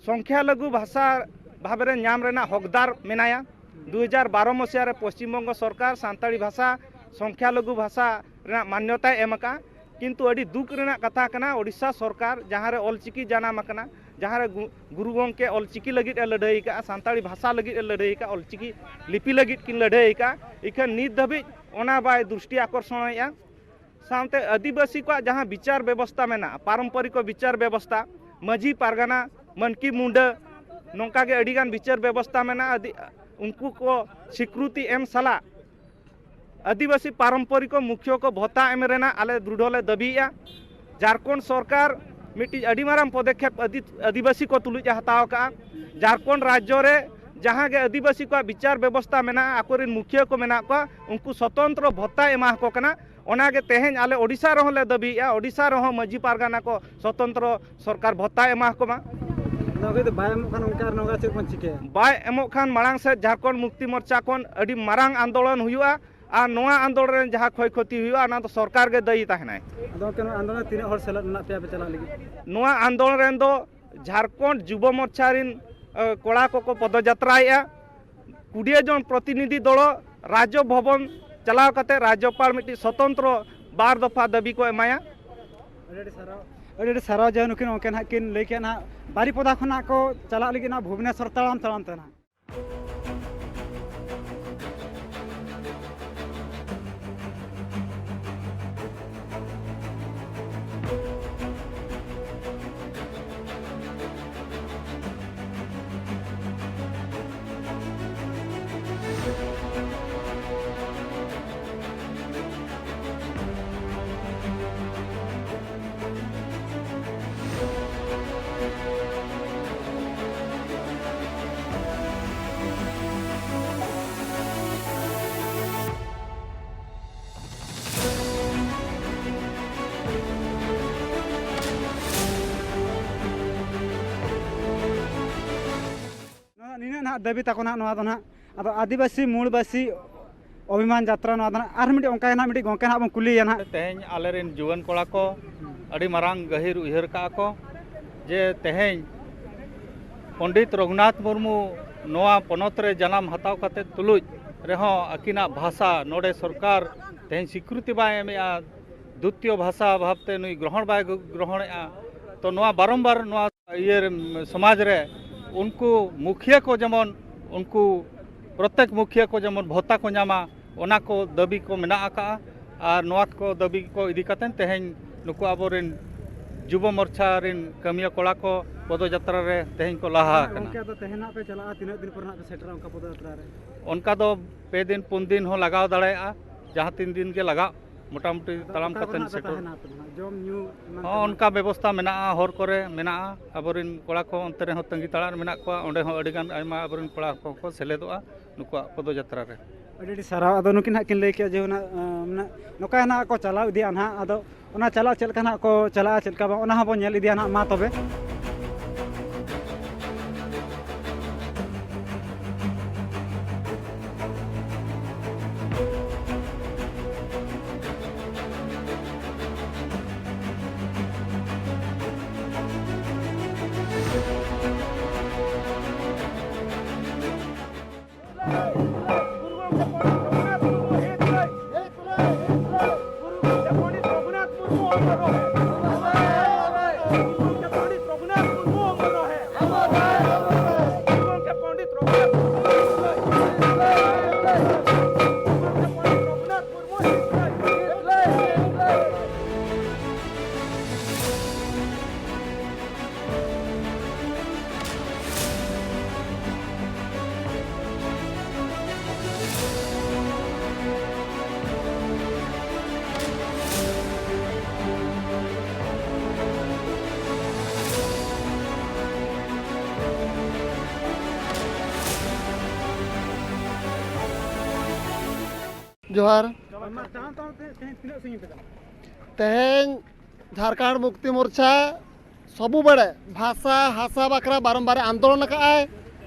ᱥᱚᱝᱠᱷᱭᱟ ᱞᱟᱹᱜᱩ ᱵᱷᱟᱥᱟ ᱵᱷᱟᱵᱮ ᱨᱮ ᱧᱟᱢ ᱨᱮᱱᱟᱜ ᱦᱚᱠᱫᱟᱨ ᱢᱮᱱᱟᱭᱟ᱾ ᱫᱩ ᱦᱟᱡᱟᱨ ᱵᱟᱨᱚ ᱢᱚᱥᱤᱦᱟ ᱨᱮ ᱯᱚᱥᱪᱤᱢ ᱵᱚᱝᱜᱚ ᱥᱚᱨᱠᱟᱨ ᱥᱟᱱᱛᱟᱲᱤ ᱵᱷᱟᱥᱟ ᱥᱚᱝᱠᱷᱭᱟ ᱞᱟᱹᱜᱩ ᱵᱷᱟᱥᱟ ᱨᱮᱱᱟᱜ ᱢᱟᱱᱭᱚᱛᱟᱭ ᱮᱢ ᱟᱠᱟᱫᱼᱟ᱾ ᱠᱤᱱᱛᱩ ᱟᱹᱰᱤ ᱫᱩᱠ ᱨᱮᱱᱟᱜ ᱠᱟᱛᱷᱟ ᱠᱟᱱᱟ, ᱳᱰᱤᱥᱟ ᱥᱚᱨᱠᱟᱨ ᱡᱟᱦᱟᱸ ᱨᱮ ᱚᱞᱪᱤᱠᱤ ᱡᱟᱱᱟᱢ ᱟᱠᱟᱱᱟ, ᱡᱟᱦᱟᱸ ᱨᱮ ᱜᱩ-, ᱜᱩᱨᱩ ᱜᱚᱢᱠᱮ ᱚᱞᱪᱤᱠᱤ ᱞᱟᱹᱜᱤᱫ ᱮ ᱞᱟᱹᱲᱦᱟᱹᱭ ᱟᱠᱟᱫᱼᱟ, ᱥᱟᱱᱛᱟᱲᱤ ᱵᱷᱟᱥᱟ ᱞᱟᱹᱜᱤᱫ ᱮ ᱞᱟᱹᱲᱦᱟᱹᱭ ᱟᱠᱟᱫᱼᱟ, ᱚᱞᱪᱤᱠᱤ ᱞᱤᱯᱤ ᱞᱟᱹᱜᱤᱫ ᱠᱤᱱ ᱞᱟᱹᱲᱦᱟᱹᱭ ᱟᱠᱟᱫᱼᱟ, ᱤᱠᱷᱟᱹᱱ ᱱᱤᱛ ᱫᱷᱟᱹᱵᱤᱡ ᱚᱱᱟ ᱵᱟᱭ ᱫᱨᱤᱥᱴᱤ ᱟᱠᱚᱨᱥᱚᱱᱮᱫᱼᱟ᱾ ᱥᱟᱶᱛᱮ ᱟᱹᱫᱤᱵᱟᱹᱥᱤ ᱠᱚᱣᱟᱜ ᱡᱟᱦᱟᱸ ᱵᱤᱪᱟᱨ ᱵᱮᱵᱚᱥᱛᱟ ᱢᱮᱱᱟᱜᱼᱟ, ᱯᱟᱨᱚᱢᱯᱚᱨᱤᱠ ᱵᱤᱪᱟᱨ ᱵᱮᱵᱚᱥᱛᱟ, ᱢᱟᱹᱡᱷᱤ ᱯᱟᱨᱜᱟᱱᱟ, ᱢᱟᱹᱱᱠᱤ ᱢᱩᱱᱰᱟᱹ, ᱱᱚᱝᱠᱟ ᱜᱮ ᱟᱹᱰᱤᱜᱟᱱ ᱵᱤᱪᱟᱨ ᱵᱮᱵᱚᱥᱛᱟ ᱢᱮᱱᱟᱜᱼᱟ᱾ ᱟᱹᱫᱤ-, ᱩᱱᱠᱩ ᱠᱚ ᱥᱤᱠᱨᱩᱛᱤ ᱮᱢ ᱥᱟᱞᱟᱜ ᱟᱹᱫᱤᱵᱟᱹᱥᱤ ᱯᱟᱨᱚᱢᱯᱚᱨᱤᱠ ᱢᱩᱠᱷᱭᱟᱹ ᱠᱚ ᱵᱷᱚᱛᱟ ᱮᱢ ᱨᱮᱱᱟᱜ ᱟᱞᱮ ᱫᱨᱩᱰᱷᱚ ᱞᱮ ᱫᱟᱹᱵᱤᱭᱮᱫᱼᱟ᱾ ᱡᱷᱟᱲᱠᱷᱚᱸᱰ ᱥᱚᱨᱠᱟᱨ ᱢᱤᱫᱴᱤᱡ ᱟᱹᱰᱤ ᱢᱟᱨᱟᱝ ᱯᱚᱫᱚᱠᱷᱮᱯ ᱟᱹᱫᱤ-, ᱟᱹᱫᱤᱵᱟᱹᱥᱤ ᱠᱚ ᱛᱩᱞᱩᱡ ᱮ ᱦᱟᱛᱟᱣ ᱟᱠᱟᱫᱼᱟ᱾ ᱡᱷᱟᱲᱠᱷᱚᱸᱰ ᱨᱟᱡᱽᱡᱚ ᱨᱮ ᱡᱟᱦᱟᱸ ᱜᱮ ᱟᱹᱫᱤᱵᱟᱹᱥᱤ ᱠᱚᱣᱟᱜ ᱵᱤᱪᱟᱨ ᱵᱮᱵᱚᱥᱛᱟ ᱢᱮᱱᱟᱜᱼᱟ, ᱟᱠᱚᱨᱮᱱ ᱢᱩᱠᱷᱤᱭᱟᱹ ᱠᱚ ᱢᱮᱱᱟᱜ ᱠᱚᱣᱟ, ᱩᱱᱠᱩ ᱥᱚᱛᱚᱱᱛᱨᱚ ᱵᱷᱚᱛᱛᱟ ᱮᱢᱟ ᱠᱚ ᱠᱟᱱᱟ᱾ ᱚᱱᱟᱜᱮ ᱛᱮᱦᱮᱧ ᱟᱞᱮ ᱳᱰᱤᱥᱟ ᱨᱮᱦᱚᱸ ᱞᱮ ᱫᱟᱹᱵᱤᱭᱮᱫᱼᱟ, ᱳᱰᱤᱥᱟ ᱨᱮᱦᱚᱸ ᱢᱟᱹᱡᱷᱤ ᱯᱟᱨᱜᱟᱱᱟ ᱠᱚ ᱥᱚᱛᱚᱱᱛᱨᱚ ᱥᱚᱨᱠᱟᱨ ᱵᱷᱚᱛᱛᱟ ᱮᱢᱟ ᱠᱚ ᱢᱟ᱾ ᱱᱚᱣᱟ ᱠᱚ ᱡᱩᱫᱤ ᱵᱟᱭ ᱮᱢᱚᱜ ᱠᱷᱟᱱ ᱚᱱᱠᱟ ᱟᱨ ᱱᱚᱝᱠᱟ ᱪᱮᱫ ᱵᱚᱱ ᱪᱤᱠᱟᱹᱭᱟ? ᱵᱟᱭ ᱮᱢᱚᱜ ᱠᱷᱟᱱ ᱢᱟᱲᱟᱝ ᱥᱮᱫ ᱡᱷᱟᱲᱠᱷᱚᱸᱰ ᱢᱩᱠᱛᱤ ᱢᱳᱨᱪᱟ ᱠᱷᱚᱱ ᱟᱹᱰᱤ ᱢᱟᱨᱟᱝ ᱟᱱᱫᱳᱞᱚᱱ ᱦᱩᱭᱩᱜᱼᱟ᱾ ᱟᱨ ᱱᱚᱣᱟ ᱟᱱᱫᱳᱞᱚᱱ ᱨᱮ ᱡᱟᱦᱟᱸ ᱠᱷᱚᱭ ᱠᱷᱚᱛᱤ ᱦᱩᱭᱩᱜᱼᱟ, ᱚᱱᱟ ᱫᱚ ᱥᱚᱨᱠᱟᱨ ᱜᱮ ᱫᱟᱹᱭᱤ ᱛᱟᱦᱮᱱᱟᱭ᱾ ᱟᱫᱚ ᱜᱚᱢᱠᱮ, ᱱᱚᱣᱟ ᱟᱱᱫᱳᱞᱚᱱ ᱨᱮ ᱛᱤᱱᱟᱹᱜ ᱦᱚᱲ ᱥᱮᱞᱮᱫ ᱢᱮᱱᱟᱜ ᱯᱮᱭᱟ ᱯᱮ ᱪᱟᱞᱟᱜ ᱞᱟᱹᱜᱤᱫ? ᱱᱚᱣᱟ ᱟᱱᱫᱳᱞᱚᱱ ᱨᱮᱱ ᱫᱚ ᱡᱷᱟᱲᱠᱷᱚᱸᱰ ᱡᱩᱵᱚ ᱢᱳᱨᱪᱟ ᱨᱤᱱ, ᱮ, ᱠᱚᱲᱟ ᱠᱚᱠᱚ ᱯᱚᱫᱚᱡᱟᱛᱨᱟᱭᱮᱫᱼᱟ᱾ ᱠᱩᱲᱤᱭᱟᱹ ᱡᱚᱱ ᱯᱨᱚᱛᱤᱱᱤᱫᱷᱤ ᱫᱚᱞ ᱨᱟᱡᱽᱡᱚ ᱵᱷᱚᱵᱚᱱ ᱪᱟᱞᱟᱣ ᱠᱟᱛᱮ ᱨᱟᱡᱽᱡᱚᱯᱟᱲ ᱢᱤᱫᱴᱤᱡ ᱥᱚᱛᱚᱱᱛᱨᱚ ᱵᱟᱨ ᱫᱚᱯᱷᱟ ᱫᱟᱹᱵᱤ ᱠᱚ ᱮᱢᱟᱭᱟ᱾ ᱟᱹᱰᱤ ᱟᱹᱰᱤ ᱥᱟᱨᱦᱟᱣ, ᱟᱹᱰᱤ ᱟᱹᱰᱤ ᱥᱟᱨᱦᱟᱣ᱾ ᱡᱮ ᱱᱩᱠᱤᱱ ᱜᱚᱢᱠᱮ ᱱᱟᱦᱟᱜ ᱠᱤᱱ ᱞᱟᱹᱭ ᱠᱮᱫ ᱱᱟᱦᱟᱜ ᱵᱟᱨᱤᱯᱚᱫᱟ ᱠᱷᱚᱱᱟᱜ ᱠᱚ ᱪᱟᱞᱟᱜ ᱞᱟᱹᱜᱤᱫ ᱱᱟᱦᱟᱜ ᱵᱷᱩᱵᱽᱱᱮᱥᱚᱨ ᱛᱟᱲᱟᱢ ᱛᱟᱲᱟᱢ ᱛᱮ ᱱᱟᱦᱟᱜ᱾ ᱱᱚᱣᱟ ᱱᱤᱱᱟᱹᱜ ᱱᱟᱦᱟᱜ ᱫᱟᱹᱵᱤ ᱛᱟᱠᱚ ᱱᱟᱦᱟᱜ ᱱᱚᱣᱟ ᱫᱚ ᱱᱟᱦᱟᱜ᱾ ᱟᱫᱚ ᱟᱹᱫᱤᱵᱟᱹᱥᱤ ᱢᱩᱞᱵᱟᱹᱥᱤ ᱚᱵᱷᱤᱢᱟᱱ ᱡᱟᱛᱨᱟ ᱱᱚᱣᱟ ᱫᱚ ᱱᱟᱦᱟᱜ ᱟᱨ ᱢᱤᱫᱴᱤᱡ ᱚᱱᱠᱟ ᱜᱮ ᱱᱟᱦᱟᱜ ᱢᱤᱫᱴᱤᱡ ᱜᱚᱢᱠᱮ ᱱᱟᱦᱟᱜ ᱵᱚᱱ ᱠᱩᱞᱤᱭᱮᱭᱟ ᱱᱟᱦᱟᱜ᱾ ᱛᱮᱦᱮᱧ ᱟᱞᱮᱨᱮᱱ ᱡᱩᱣᱟᱹᱱ ᱠᱚᱲᱟ ᱠᱚ ᱟᱹᱰᱤ ᱢᱟᱨᱟᱝ ᱜᱟᱹᱦᱤᱨ ᱩᱭᱦᱟᱹᱨ ᱠᱟᱜᱼᱟ ᱠᱚ ᱡᱮ ᱛᱮᱦᱮᱧ ᱯᱚᱱᱰᱤᱛ ᱨᱚᱜᱷᱩᱱᱟᱛᱷ ᱢᱩᱨᱢᱩ ᱱᱚᱣᱟ ᱯᱚᱱᱚᱛ ᱨᱮ ᱡᱟᱱᱟᱢ ᱦᱟᱛᱟᱣ ᱠᱟᱛᱮ ᱛᱩᱞᱩᱡ ᱨᱮᱦᱚᱸ ᱟᱹᱠᱤᱱᱟᱜ ᱵᱷᱟᱥᱟ ᱱᱚᱰᱮ ᱥᱚᱨᱠᱟᱨ ᱛᱮᱦᱮᱧ ᱥᱤᱠᱨᱤᱛᱤ ᱵᱟᱭ ᱮᱢᱮᱜᱼᱟ, ᱫᱩᱛᱤᱭᱚ ᱵᱷᱟᱥᱟ ᱵᱷᱟᱵᱛᱮ ᱱᱩᱭ ᱜᱨᱚᱦᱚᱬ ᱵᱟᱭ ᱜᱨᱚᱦᱚᱬᱮᱜᱼᱟ᱾ ᱛᱚ ᱱᱚᱣᱟ ᱵᱟᱨᱚᱢᱵᱟᱨ ᱱᱚᱣᱟ ᱤᱭᱟᱹ ᱨᱮ, ᱥᱚᱢᱟᱡᱽ ᱨᱮ ᱩᱱᱠᱩ ᱢᱩᱠᱷᱤᱭᱟᱹ ᱠᱚ ᱡᱮᱢᱚᱱ, ᱩᱱᱠᱩ ᱯᱨᱚᱛᱮᱠ ᱢᱩᱠᱷᱤᱭᱟᱹ ᱠᱚ ᱡᱮᱢᱚᱱ ᱵᱷᱚᱛᱟ ᱠᱚ ᱧᱟᱢᱟ, ᱚᱱᱟ ᱠᱚ ᱫᱟᱹᱵᱤ ᱠᱚ ᱢᱮᱱᱟᱜ ᱟᱠᱟᱜᱼᱟ᱾ ᱟᱨ ᱱᱚᱣᱟ ᱠᱚ ᱫᱟᱹᱵᱤ ᱠᱚ ᱤᱫᱤ ᱠᱟᱛᱮ ᱛᱮᱦᱮᱧ ᱱᱩᱠᱩ ᱟᱵᱚᱨᱮᱱ ᱡᱩᱵᱚ ᱢᱳᱨᱪᱟ ᱨᱮᱱ ᱠᱟᱹᱢᱤᱭᱟᱹ ᱠᱚᱲᱟ ᱠᱚ ᱯᱚᱫᱚᱡᱟᱛᱨᱟ ᱨᱮ ᱛᱮᱦᱮᱧ ᱠᱚ ᱞᱟᱦᱟ ᱟᱠᱟᱱᱟ᱾ ᱜᱚᱢᱠᱮ, ᱟᱫᱚ ᱛᱮᱦᱮᱧ ᱦᱟᱸᱜ ᱯᱮ ᱪᱟᱞᱟᱜᱼᱟ, ᱛᱤᱱᱟᱹᱜ ᱫᱤᱱ ᱯᱚᱨ ᱦᱟᱸᱜ ᱯᱮ ᱥᱮᱴᱮᱨᱟ ᱚᱱᱠᱟ ᱯᱚᱫᱚᱡᱟᱛᱨᱟ ᱨᱮ? ᱚᱱᱠᱟ ᱫᱚ ᱯᱮ ᱫᱤᱱ ᱯᱩᱱ ᱫᱤᱱ ᱦᱚᱸ ᱞᱟᱜᱟᱣ ᱫᱟᱲᱮᱭᱟᱜᱼᱟ, ᱡᱟᱦᱟᱸ ᱛᱤᱱ ᱫᱤᱱ ᱜᱮ ᱞᱟᱜᱟᱜ, ᱢᱚᱴᱟᱢᱩᱴᱤ ᱟᱫᱚ ᱛᱟᱲᱟᱢ ᱚᱠᱟ ᱠᱟᱛᱮ ᱠᱚᱨᱮ ᱦᱟᱸᱜ ᱯᱮ ᱥᱮᱴᱮᱨ᱾ ᱛᱟᱦᱮᱱᱟ ᱟᱯᱮ ᱫᱚ ᱦᱟᱸᱜ? ᱡᱚᱢ ᱧᱩ ᱮᱢᱟᱱ ᱦᱚᱸ ᱛᱮᱢᱟᱱ? ᱚᱱᱠᱟ ᱵᱮᱵᱚᱥᱛᱷᱟ ᱢᱮᱱᱟᱜᱼᱟ, ᱦᱚᱨ ᱠᱚᱨᱮ ᱢᱮᱱᱟᱜᱼᱟ᱾ ᱟᱵᱚᱨᱮᱱ ᱠᱚᱲᱟ ᱠᱚ ᱚᱱᱛᱮ ᱨᱮᱦᱚᱸ ᱛᱟᱺᱜᱤ ᱛᱟᱲᱟᱜ ᱨᱮ ᱢᱮᱱᱟᱜ ᱠᱚᱣᱟ, ᱚᱸᱰᱮ ᱦᱚᱸ ᱟᱹᱰᱤᱜᱟᱱ ᱟᱭᱢᱟ ᱟᱵᱚᱨᱮᱱ ᱠᱚᱲᱟ ᱠᱚᱠᱚ ᱥᱮᱞᱮᱫᱚᱜᱼᱟ ᱱᱩᱠᱩᱣᱟᱜ ᱯᱚᱫᱚᱡᱟᱛᱨᱟ ᱨᱮ᱾ ᱟᱹᱰᱤ ᱟᱹᱰᱤ ᱥᱟᱨᱦᱟᱣ᱾ ᱟᱫᱚ ᱱᱩᱠᱤᱱ ᱦᱟᱸᱜ ᱠᱤᱱ ᱞᱟᱹᱭ ᱠᱮᱜᱼᱟ ᱡᱮ ᱚᱱᱟ, ᱟᱸ, ᱢᱟᱱᱮ ᱱᱚᱝᱠᱟ ᱱᱟᱜ ᱠᱚ ᱪᱟᱞᱟᱣ ᱤᱫᱤᱭᱟ ᱱᱟᱦᱟᱜ, ᱟᱫᱚ ᱚᱱᱟ ᱪᱟᱞᱟᱜ ᱪᱮᱫ ᱞᱮᱠᱟ ᱱᱟᱦᱟᱜ ᱠᱚ ᱪᱟᱞᱟᱜᱼᱟ, ᱪᱮᱫ ᱞᱮᱠᱟ ᱵᱟᱝ, ᱚᱱᱟ ᱦᱚᱸᱵᱚᱱ ᱧᱮᱞ ᱤᱫᱤᱭᱟ ᱱᱟᱦᱟᱜ᱾ ᱢᱟ ᱛᱚᱵᱮ᱾ पंडित रघुनाथ मुर्मू अमर रहे। अमर रहे, अमर रहे। पंडित रघुनाथ मुर्मू अमर रहे। पंडित रघुनाथ मुर्मू अमर रहे। ᱡᱚᱦᱟᱨ᱾ ᱛᱮᱦᱮᱧ ᱡᱷᱟᱨᱠᱷᱚᱸᱰ ᱢᱩᱠᱛᱤ ᱢᱳᱨᱪᱟ ᱥᱚᱵᱩ ᱵᱮᱲᱮ ᱵᱷᱟᱥᱟ ᱦᱟᱥᱟ ᱵᱟᱠᱷᱨᱟ ᱵᱟᱨᱚᱢᱵᱟᱨ ᱮ ᱟᱱᱫᱳᱞᱚᱱ ᱟᱠᱟᱫᱼᱟᱭ᱾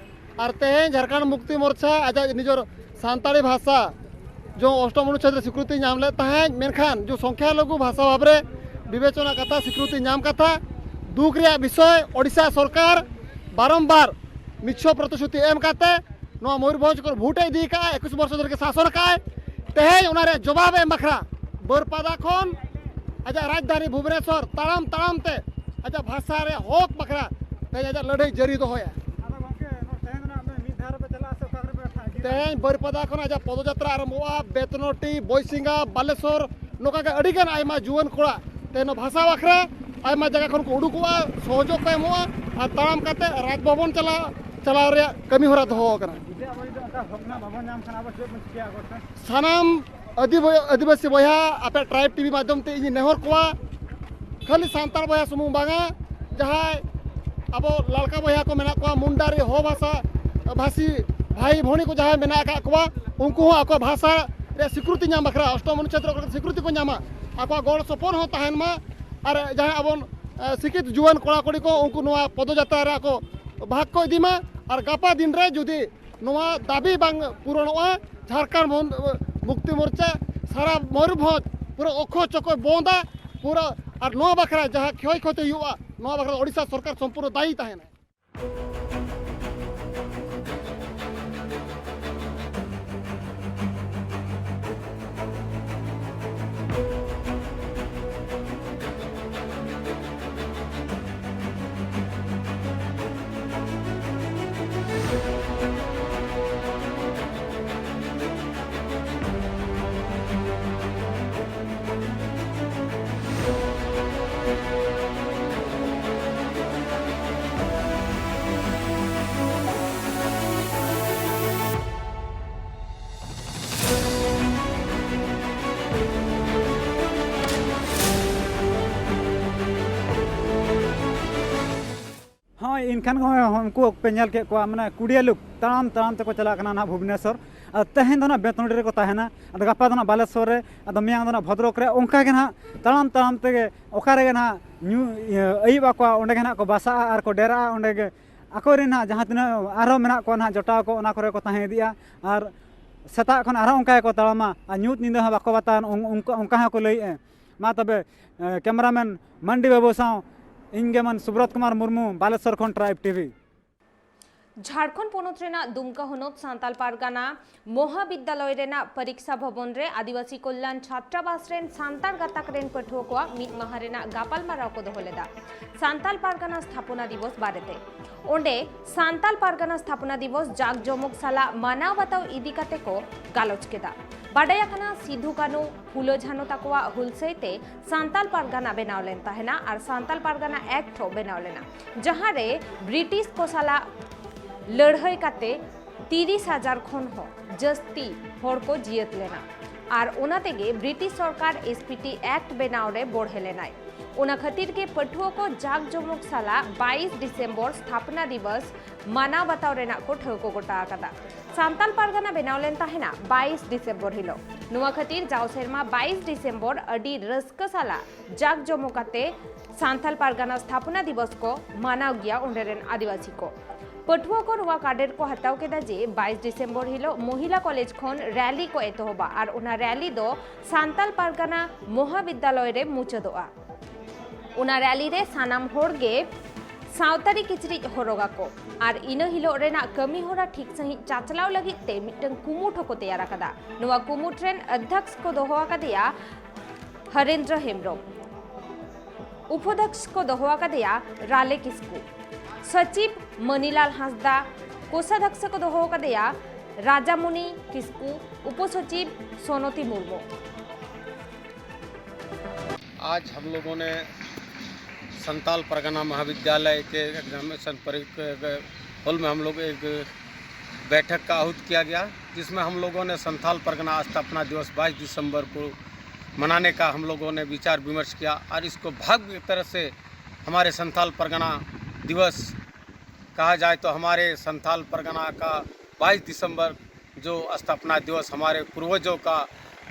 ᱟᱨ ᱛᱮᱦᱮᱧ ᱡᱷᱟᱨᱠᱷᱚᱸᱰ ᱢᱩᱠᱛᱤ ᱢᱳᱨᱪᱟ ᱟᱡᱟᱜ ᱱᱤᱡᱚᱨ ᱥᱟᱱᱛᱟᱲᱤ ᱵᱷᱟᱥᱟ ᱡᱚ ᱚᱥᱴᱚᱢ ᱚᱱᱩᱪᱷᱮᱫ ᱨᱮ ᱥᱤᱠᱨᱤᱛᱤ ᱧᱟᱢ ᱞᱮᱫ ᱛᱟᱦᱮᱸᱫ, ᱢᱮᱱᱠᱷᱟᱱ ᱡᱚ ᱥᱚᱝᱠᱷᱭᱟ ᱞᱚᱜᱷᱩ ᱵᱷᱟᱥᱟ ᱵᱷᱟᱵᱽ ᱨᱮ ᱵᱤᱵᱮᱪᱚᱱᱟ ᱠᱟᱛᱷᱟ, ᱥᱤᱠᱨᱤᱛᱤ ᱧᱟᱢ ᱠᱟᱛᱷᱟ, ᱫᱩᱠ ᱨᱮᱭᱟᱜ ᱵᱤᱥᱚᱭ, ᱳᱰᱤᱥᱟ ᱥᱚᱨᱠᱟᱨ ᱵᱟᱨᱚᱢᱵᱟᱨ ᱢᱤᱪᱷᱚ ᱯᱨᱚᱛᱤᱥᱨᱩᱛᱤ ᱮᱢ ᱠᱟᱛᱮ ᱱᱚᱣᱟ ᱢᱚᱭᱩᱨᱵᱷᱚᱸᱡᱽ ᱠᱚᱨᱮ ᱵᱷᱳᱴ ᱮ ᱤᱫᱤ ᱠᱟᱜᱼᱟ, ᱮᱠᱩᱥ ᱵᱚᱨᱥᱚ ᱫᱷᱚᱨᱮ ᱜᱮ ᱥᱟᱥᱚᱱ ᱠᱟᱜᱼᱟᱭ᱾ ᱛᱮᱦᱮᱧ ᱚᱱᱟ ᱨᱮᱭᱟᱜ ᱡᱚᱵᱟᱵ ᱮᱢ ᱵᱟᱠᱷᱨᱟ ᱵᱟᱹᱨᱯᱟᱫᱟ ᱠᱷᱚᱱ ᱟᱡᱟᱜ ᱨᱟᱡᱽᱫᱷᱟᱱᱤ ᱵᱷᱩᱵᱽᱱᱮᱥᱚᱨ ᱛᱟᱲᱟᱢ ᱛᱟᱲᱟᱢ ᱛᱮ ᱟᱡᱟᱜ ᱵᱷᱟᱥᱟ ᱨᱮ ᱦᱚᱠ ᱵᱟᱠᱷᱨᱟ ᱛᱮᱦᱮᱧ ᱟᱡᱟᱜ ᱞᱟᱹᱲᱦᱟᱹᱭ ᱡᱟᱹᱨᱤ ᱫᱚᱦᱚᱭᱟ᱾ ᱟᱫᱚ ᱜᱚᱢᱠᱮ, ᱱᱚᱣᱟ ᱛᱮᱦᱮᱧ ᱫᱚ ᱱᱟᱜ ᱢᱤᱫ ᱫᱷᱟᱣ ᱨᱮᱯᱮ ᱪᱟᱞᱟᱜᱼᱟ ᱥᱮ ᱚᱠᱟ ᱠᱚᱨᱮ ᱯᱮ ᱟᱴᱠᱟᱜᱼᱟ? ᱛᱮᱦᱮᱧ ᱵᱟᱹᱨᱯᱟᱫᱟ ᱠᱷᱚᱱ ᱟᱡᱟᱜ ᱯᱚᱫᱚᱡᱟᱛᱨᱟ ᱟᱨᱟᱢᱵᱷᱚᱜᱼᱟ, ᱵᱮᱛᱱᱚᱴᱤ, ᱵᱚᱭᱥᱤᱝᱜᱟ, ᱵᱟᱞᱮᱥᱚᱨ, ᱱᱚᱝᱠᱟ ᱜᱮ ᱟᱹᱰᱤ ᱜᱟᱱ ᱟᱭᱢᱟ ᱡᱩᱣᱟᱹᱱ ᱠᱚᱲᱟ ᱛᱮᱦᱮᱧ ᱱᱚᱣᱟ ᱵᱷᱟᱥᱟ ᱵᱟᱠᱷᱨᱟ ᱟᱭᱢᱟ ᱡᱟᱭᱜᱟ ᱠᱷᱚᱱ ᱠᱚ ᱩᱰᱩᱠᱚᱜᱼᱟ, ᱥᱚᱦᱚᱡᱳᱜᱽ ᱠᱚ ᱮᱢᱚᱜᱼᱟ ᱟᱨ ᱛᱟᱲᱟᱢ ᱠᱟᱛᱮ ᱨᱟᱡᱽ ᱵᱷᱚᱵᱚᱱ ᱪᱟᱞᱟᱣ, ᱪᱟᱞᱟᱣ ᱨᱮᱭᱟᱜ ᱠᱟᱹᱢᱤ ᱦᱚᱨᱟ ᱫᱚᱦᱚ ᱟᱠᱟᱱᱟ᱾ ᱡᱩᱫᱤ ᱟᱵᱚ ᱡᱩᱫᱤ ᱚᱱᱠᱟ ᱦᱚᱠ ᱨᱮᱱᱟᱜ ᱵᱟᱵᱚᱱ ᱧᱟᱢ ᱠᱷᱟᱱ ᱟᱵᱚ ᱪᱮᱫ ᱵᱚᱱ ᱪᱤᱠᱟᱹᱭᱟ ᱟᱵᱚ ᱥᱮ? ᱥᱟᱱᱟᱢ ᱟᱹᱫᱤᱵᱟᱹ-, ᱟᱹᱫᱤᱵᱟᱹᱥᱤ ᱵᱚᱭᱦᱟ, ᱟᱯᱮ ᱴᱨᱟᱭᱤᱵᱽ ᱴᱤᱵᱷᱤ ᱢᱟᱫᱽᱫᱷᱚᱢ ᱛᱮ ᱤᱧᱤᱧ ᱱᱮᱦᱚᱨ ᱠᱚᱣᱟ, ᱠᱷᱟᱹᱞᱤ ᱥᱟᱱᱛᱟᱲ ᱵᱚᱭᱦᱟ ᱥᱩᱢᱩᱝ ᱵᱟᱝᱟ, ᱡᱟᱦᱟᱸᱭ ᱟᱵᱚ ᱞᱟᱲᱠᱟ ᱵᱚᱭᱦᱟ ᱠᱚ ᱢᱮᱱᱟᱜ ᱠᱚᱣᱟ, ᱢᱩᱱᱰᱟᱨᱤ ᱦᱚ ᱵᱷᱟᱥᱟ ᱵᱷᱟᱥᱤ ᱵᱷᱟᱭ ᱵᱷᱚᱱᱤ ᱠᱚ ᱡᱟᱦᱟᱸᱭ ᱢᱮᱱᱟᱜ ᱟᱠᱟᱫ ᱠᱚᱣᱟ, ᱩᱱᱠᱩ ᱦᱚᱸ ᱟᱠᱚᱣᱟᱜ ᱵᱷᱟᱥᱟ ᱨᱮᱭᱟᱜ ᱥᱤᱠᱨᱤᱛᱤ ᱧᱟᱢ ᱵᱟᱠᱷᱨᱟ, ᱚᱥᱴᱚᱢ ᱚᱱᱩᱪᱷᱮᱫ ᱨᱮ ᱚᱠᱟ ᱞᱮᱠᱟᱛᱮ ᱥᱤᱠᱨᱤᱛᱤ ᱠᱚ ᱧᱟᱢᱟ, ᱟᱠᱚᱣᱟᱜ ᱜᱚᱲ ᱥᱚᱯᱚᱦᱚᱫ ᱦᱚᱸ ᱛᱟᱦᱮᱱ ᱢᱟ᱾ ᱟᱨ ᱡᱟᱦᱟᱸᱭ ᱟᱵᱚᱱ, ᱮ, ᱥᱤᱠᱷᱤᱛ ᱡᱩᱣᱟᱹᱱ ᱠᱚᱲᱟ ᱠᱩᱲᱤ ᱠᱚ, ᱩᱱᱠᱩ ᱱᱚᱣᱟ ᱯᱚᱫᱚᱡᱟᱛᱨᱟ ᱨᱮ ᱟᱠᱚ ᱵᱷᱟᱜᱽ ᱠᱚ ᱤᱫᱤ ᱢᱟ᱾ ᱟᱨ ᱜᱟᱯᱟ ᱫᱤᱱ ᱨᱮ ᱡᱩᱫᱤ ᱱᱚᱣᱟ ᱫᱟᱹᱵᱤ ᱵᱟᱝ ᱯᱩᱨᱚᱱᱚᱜᱼᱟ, ᱡᱷᱟᱲᱠᱷᱚᱸᱰ ᱢᱚᱱ-, ᱢᱩᱠᱛᱤ ᱢᱳᱨᱪᱟ ᱥᱟᱨᱟ ᱢᱚᱭᱩᱨᱵᱷᱚᱸᱡᱽ ᱯᱩᱨᱟᱹ ᱚᱠᱷᱚ ᱪᱚᱠᱚᱭ ᱵᱚᱱᱫᱟ ᱯᱩᱨᱟᱹ᱾ ᱟᱨ ᱱᱚᱣᱟ ᱵᱟᱠᱷᱨᱟ ᱡᱟᱦᱟᱸ ᱠᱷᱚᱭ ᱠᱷᱚᱛᱤ ᱦᱩᱭᱩᱜᱼᱟ, ᱱᱚᱣᱟ ᱵᱟᱠᱷᱨᱟ ᱳᱰᱤᱥᱟ ᱥᱚᱨᱠᱟᱨ ᱥᱚᱢᱯᱩᱨᱱᱚ ᱫᱟᱭᱤ ᱛᱟᱦᱮᱱᱟ᱾ ᱮᱱᱠᱷᱟᱱ ᱱᱚᱜᱼᱚᱭ ᱩᱱᱠᱩ ᱯᱮ ᱧᱮᱞ ᱠᱮᱫ ᱠᱚᱣᱟ, ᱢᱟᱱᱮ ᱠᱩᱰᱤᱭᱟ ᱞᱩᱠ ᱛᱟᱲᱟᱢ ᱛᱟᱲᱟᱢ ᱛᱮᱠᱚ ᱪᱟᱞᱟᱜ ᱠᱟᱱᱟ ᱱᱟᱦᱟᱜ ᱵᱷᱩᱵᱽᱱᱮᱥᱚᱨ᱾ ᱟᱨ ᱛᱮᱦᱮᱧ ᱫᱚ ᱱᱟᱦᱟᱜ ᱵᱮᱛᱱᱚᱰᱤ ᱨᱮᱠᱚ ᱛᱟᱦᱮᱱᱟ, ᱟᱫᱚ ᱜᱟᱯᱟ ᱫᱚ ᱱᱟᱦᱟᱜ ᱵᱟᱞᱮᱥᱚᱨ ᱨᱮ, ᱟᱫᱚ ᱢᱮᱭᱟᱝ ᱫᱚ ᱱᱟᱦᱟᱜ ᱵᱷᱚᱫᱨᱚᱠ ᱨᱮ᱾ ᱚᱱᱠᱟ ᱜᱮ ᱱᱟᱦᱟᱜ ᱛᱟᱲᱟᱢ ᱛᱟᱲᱟᱢ ᱛᱮᱜᱮ ᱚᱠᱟ ᱨᱮᱜᱮ ᱱᱟᱦᱟᱜ ᱧᱩ ᱤᱭᱟᱹ ᱟᱹᱭᱩᱵ ᱟᱠᱚᱣᱟ, ᱚᱸᱰᱮ ᱜᱮ ᱱᱟᱦᱟᱜ ᱠᱚ ᱵᱟᱥᱟᱜᱼᱟ ᱟᱨ ᱠᱚ ᱰᱮᱨᱟᱜᱼᱟ᱾ ᱚᱸᱰᱮ ᱜᱮ ᱟᱠᱚᱨᱮᱱ ᱱᱟᱦᱟᱜ ᱡᱟᱦᱟᱸ ᱛᱤᱱᱟᱹᱜ ᱟᱨᱦᱚᱸ ᱢᱮᱱᱟᱜ ᱠᱚᱣᱟ ᱱᱟᱦᱟᱜ ᱡᱚᱴᱟᱣ ᱠᱚ, ᱚᱱᱟ ᱠᱚᱨᱮ ᱠᱚ ᱛᱟᱦᱮᱸ ᱤᱫᱤᱜᱼᱟ᱾ ᱟᱨ ᱥᱮᱛᱟᱜ ᱠᱷᱚᱱ ᱟᱨᱦᱚᱸ ᱚᱱᱠᱟ ᱜᱮᱠᱚ ᱛᱟᱲᱟᱢᱟ ᱟᱨ ᱧᱩᱛ ᱧᱤᱫᱟᱹ ᱦᱚᱸ ᱵᱟᱠᱚ ᱵᱟᱛᱟᱣᱟ, ᱚᱱ- ᱚᱱᱠᱟ ᱚᱱᱠᱟ ᱦᱚᱸᱠᱚ ᱞᱟᱹᱭᱮᱫᱼᱟ᱾ ᱢᱟ ᱛᱚᱵᱮ, ᱮ, ᱠᱮᱢᱮᱨᱟᱢᱮᱱ ᱢᱟᱱᱰᱤ ᱵᱟᱹᱵᱩ ᱥᱟᱶ ᱤᱧ ᱜᱮ ᱢᱟᱱ ᱥᱩᱵᱨᱚᱛ ᱠᱩᱢᱟᱨ ᱢᱩᱨᱢᱩ, ᱵᱟᱞᱮᱥᱚᱨ ᱠᱷᱚᱱ ᱴᱨᱟᱭᱤᱵᱽ ᱴᱤᱵᱷᱤ᱾ ᱡᱷᱟᱲᱠᱷᱚᱸᱰ ᱯᱚᱱᱚᱛ ᱨᱮᱱᱟᱜ ᱫᱩᱢᱠᱟ ᱦᱚᱱᱚᱛ ᱥᱟᱱᱛᱟᱞ ᱯᱟᱨᱜᱟᱱᱟ ᱢᱚᱦᱟᱵᱤᱫᱽᱫᱟᱞᱚᱭ ᱨᱮᱱᱟᱜ ᱯᱚᱨᱤᱠᱥᱟ ᱵᱷᱚᱵᱚᱱ ᱨᱮ ᱟᱹᱫᱤᱵᱟᱹᱥᱤ ᱠᱚᱞᱭᱟᱱ ᱪᱷᱟᱛᱨᱟᱵᱟᱥ ᱨᱮᱱ ᱥᱟᱱᱛᱟᱲ ᱜᱟᱛᱟᱠ ᱨᱮᱱ ᱯᱟᱹᱴᱷᱩᱣᱟᱹ ᱠᱚᱣᱟᱜ ᱢᱤᱫ ᱢᱟᱦᱟ ᱨᱮᱱᱟᱜ ᱜᱟᱯᱟᱞᱢᱟᱨᱟᱣ ᱠᱚ ᱫᱚᱦᱚ ᱞᱮᱫᱟ᱾ ᱥᱟᱱᱛᱟᱞ ᱯᱟᱨᱜᱟᱱᱟ ᱥᱛᱷᱟᱯᱚᱱᱟ ᱫᱤᱵᱚᱥ ᱵᱟᱨᱮᱛᱮ᱾ ᱚᱸᱰᱮ ᱥᱟᱱᱛᱟᱞ ᱯᱟᱨᱜᱟᱱᱟ ᱥᱛᱷᱟᱯᱚᱱᱟ ᱫᱤᱵᱚᱥ ᱡᱟᱠ ᱡᱚᱢᱚᱠ ᱥᱟᱞᱟᱜ ᱢᱟᱱᱟᱣ ᱵᱟᱛᱟᱣ ᱤᱫᱤ ᱠᱟᱛᱮ ᱠᱚ ᱜᱟᱞᱚᱪ ᱠᱮᱫᱟ᱾ ᱵᱟᱰᱟᱭ ᱟᱠᱟᱱᱟ, ᱥᱤᱫᱷᱩ ᱠᱟᱹᱱᱦᱩ ᱯᱷᱩᱞᱳ ᱡᱷᱟᱱᱚ ᱛᱟᱠᱚᱣᱟᱜ ᱦᱩᱞᱥᱟᱹᱭ ᱛᱮ ᱥᱟᱱᱛᱟᱞ ᱯᱟᱨᱜᱟᱱᱟ ᱵᱮᱱᱟᱣ ᱞᱮᱱ ᱛᱟᱦᱮᱱᱟ ᱟᱨ ᱥᱟᱱᱛᱟᱞ ᱯᱟᱨᱜᱟᱱᱟ ᱮᱠᱴ ᱦᱚᱸ ᱵᱮᱱᱟᱣ ᱞᱮᱱᱟ, ᱡᱟᱦᱟᱸ ᱨᱮ ᱵᱨᱤᱴᱤᱥ ᱠᱚ ᱥᱟᱞᱟᱜ ᱞᱟᱹᱲᱦᱟᱹᱭ ᱠᱟᱛᱮ ᱛᱤᱨᱤᱥ ᱦᱟᱡᱟᱨ ᱠᱷᱚᱱ ᱦᱚᱸ ᱡᱟᱹᱥᱛᱤ ᱦᱚᱲ ᱠᱚ ᱡᱤᱭᱟᱹᱛ ᱞᱮᱱᱟ᱾ ᱟᱨ ᱚᱱᱟ ᱛᱮᱜᱮ ᱵᱨᱤᱴᱤᱥ ᱥᱚᱨᱠᱟᱨ ᱮᱥ ᱯᱤ ᱴᱤ ᱮᱠᱴ ᱵᱮᱱᱟᱣ ᱨᱮ ᱵᱚᱲᱦᱮ ᱞᱮᱱᱟᱭ᱾ ᱚᱱᱟ ᱠᱷᱟᱹᱛᱤᱨ ᱜᱮ ᱯᱟᱹᱴᱷᱩᱣᱟᱹ ᱠᱚ ᱡᱟᱠ ᱡᱚᱢᱚᱠ ᱥᱟᱞᱟᱜ ᱵᱟᱭᱤᱥ ᱰᱤᱥᱮᱢᱵᱚᱨ ᱥᱛᱷᱟᱯᱚᱱᱟ ᱫᱤᱵᱚᱥ ᱢᱟᱱᱟᱣ ᱵᱟᱛᱟᱣ ᱨᱮᱱᱟᱜ ᱠᱚ ᱴᱷᱟᱹᱣᱠᱟᱹ ᱜᱚᱴᱟ ᱟᱠᱟᱫᱟ᱾ ᱥᱟᱱᱛᱟᱞ ᱯᱟᱨᱜᱟᱱᱟ ᱵᱮᱱᱟᱣ ᱞᱮᱱ ᱛᱟᱦᱮᱱᱟ ᱵᱟᱭᱤᱥ ᱰᱤᱥᱮᱢᱵᱚᱨ ᱦᱤᱞᱳᱜ᱾ ᱱᱚᱣᱟ ᱠᱷᱟᱹᱛᱤᱨ ᱡᱟᱣ ᱥᱮᱨᱢᱟ ᱵᱟᱭᱤᱥ ᱰᱤᱥᱮᱢᱵᱚᱨ ᱟᱹᱰᱤ ᱨᱟᱹᱥᱠᱟᱹ ᱥᱟᱞᱟᱜ ᱡᱟᱠ ᱡᱚᱢᱚᱠ ᱟᱛᱮ ᱥᱟᱱᱛᱟᱞ ᱯᱟᱨᱜᱟᱱᱟ ᱥᱛᱷᱟᱯᱚᱱᱟ ᱫᱤᱵᱚᱥ ᱠᱚ ᱢᱟᱱᱟᱣ ᱜᱮᱭᱟ ᱚᱸᱰᱮ ᱨᱮᱱ ᱟᱹᱫᱤᱵᱟᱹᱥᱤ ᱠᱚ᱾ ᱯᱟᱹᱴᱷᱩᱣᱟᱹ ᱠᱚ ᱱᱚᱣᱟ ᱠᱟᱰᱮᱨ ᱠᱚ ᱦᱟᱛᱟᱣ ᱠᱮᱫᱟ ᱡᱮ ᱵᱟᱭᱤᱥ ᱰᱤᱥᱮᱢᱵᱚᱨ ᱦᱤᱞᱳᱜ ᱢᱚᱦᱤᱞᱟ ᱠᱚᱞᱮᱡᱽ ᱠᱷᱚᱱ ᱨᱮᱞᱤ ᱠᱚ ᱮᱛᱚᱦᱚᱵᱟ ᱟᱨ ᱚᱱᱟ ᱨᱮᱞᱤ ᱫᱚ ᱥᱟᱱᱛᱟᱞ ᱯᱟᱨᱜᱟᱱᱟ ᱢᱚᱦᱟᱵᱤᱫᱽᱫᱟᱞᱚᱭ ᱨᱮ ᱢᱩᱪᱟᱹᱫᱚᱜᱼᱟ᱾ ᱚᱱᱟ ᱨᱮᱞᱤ ᱨᱮ ᱥᱟᱱᱟᱢ ᱦᱚᱲ ᱜᱮ ᱥᱟᱶᱛᱟᱨᱤ ᱠᱤᱪᱨᱤᱡ ᱦᱚᱨᱚᱜᱟᱠᱚ ᱟᱨ ᱤᱱᱟᱹ ᱦᱤᱞᱳᱜ ᱨᱮᱱᱟᱜ ᱠᱟᱹᱢᱤ ᱦᱚᱨᱟ ᱴᱷᱤᱠ ᱥᱟᱺᱦᱤᱡ ᱪᱟᱪᱞᱟᱣ ᱞᱟᱹᱜᱤᱫ ᱛᱮ ᱢᱤᱫᱴᱟᱝ ᱠᱩᱢᱩᱴ ᱦᱚᱸᱠᱚ ᱛᱮᱭᱟᱨ ᱟᱠᱟᱫᱟ᱾ ᱱᱚᱣᱟ ᱠᱩᱢᱩᱴ ᱨᱮᱱ ᱚᱫᱽᱫᱷᱚᱠᱥ ᱠᱚ ᱫᱚᱦᱚ ᱟᱠᱟᱫᱮᱭᱟ ᱦᱚᱨᱮᱱᱫᱨᱚ ᱦᱮᱢᱵᱨᱚᱢ, ᱩᱯᱚᱫᱷᱚᱠᱥ ᱠᱚ ᱫᱚᱦᱚ ᱟᱠᱟᱫᱮᱭᱟ ᱨᱟᱞᱮ ᱠᱤᱥᱠᱩ, ᱥᱚᱪᱤᱵᱽ ᱢᱟᱹᱱᱤᱞᱟᱞ ᱦᱟᱸᱥᱫᱟ, ᱠᱳᱥᱟᱫᱷᱚᱠᱥ ᱠᱚ ᱫᱚᱦᱚ ᱟᱠᱟᱫᱮᱭᱟ ᱨᱟᱡᱟᱢᱩᱱᱤ ᱠᱤᱥᱠᱩ, ᱩᱯᱚᱥᱚᱪᱤᱵᱽ ᱥᱚᱱᱚᱛᱤ ᱢᱩᱨᱢᱩ᱾ आज हम लोगों ने संताल परगना महाविद्यालय के एग्जामिनेशन हॉल में हम लोग एक बैठक का आहूत किया गया, जिसमें हम लोगों ने संताल परगना स्थापना दिवस बाईस दिसंबर को मनाने का हम लोगों ने विचार विमर्श किया और इसको भव्य तरह से हमारे संताल परगना दिवस कहा जाए तो हमारे संथाल परगना का बाईस दिसंबर जो स्थापना दिवस हमारे पूर्वजों का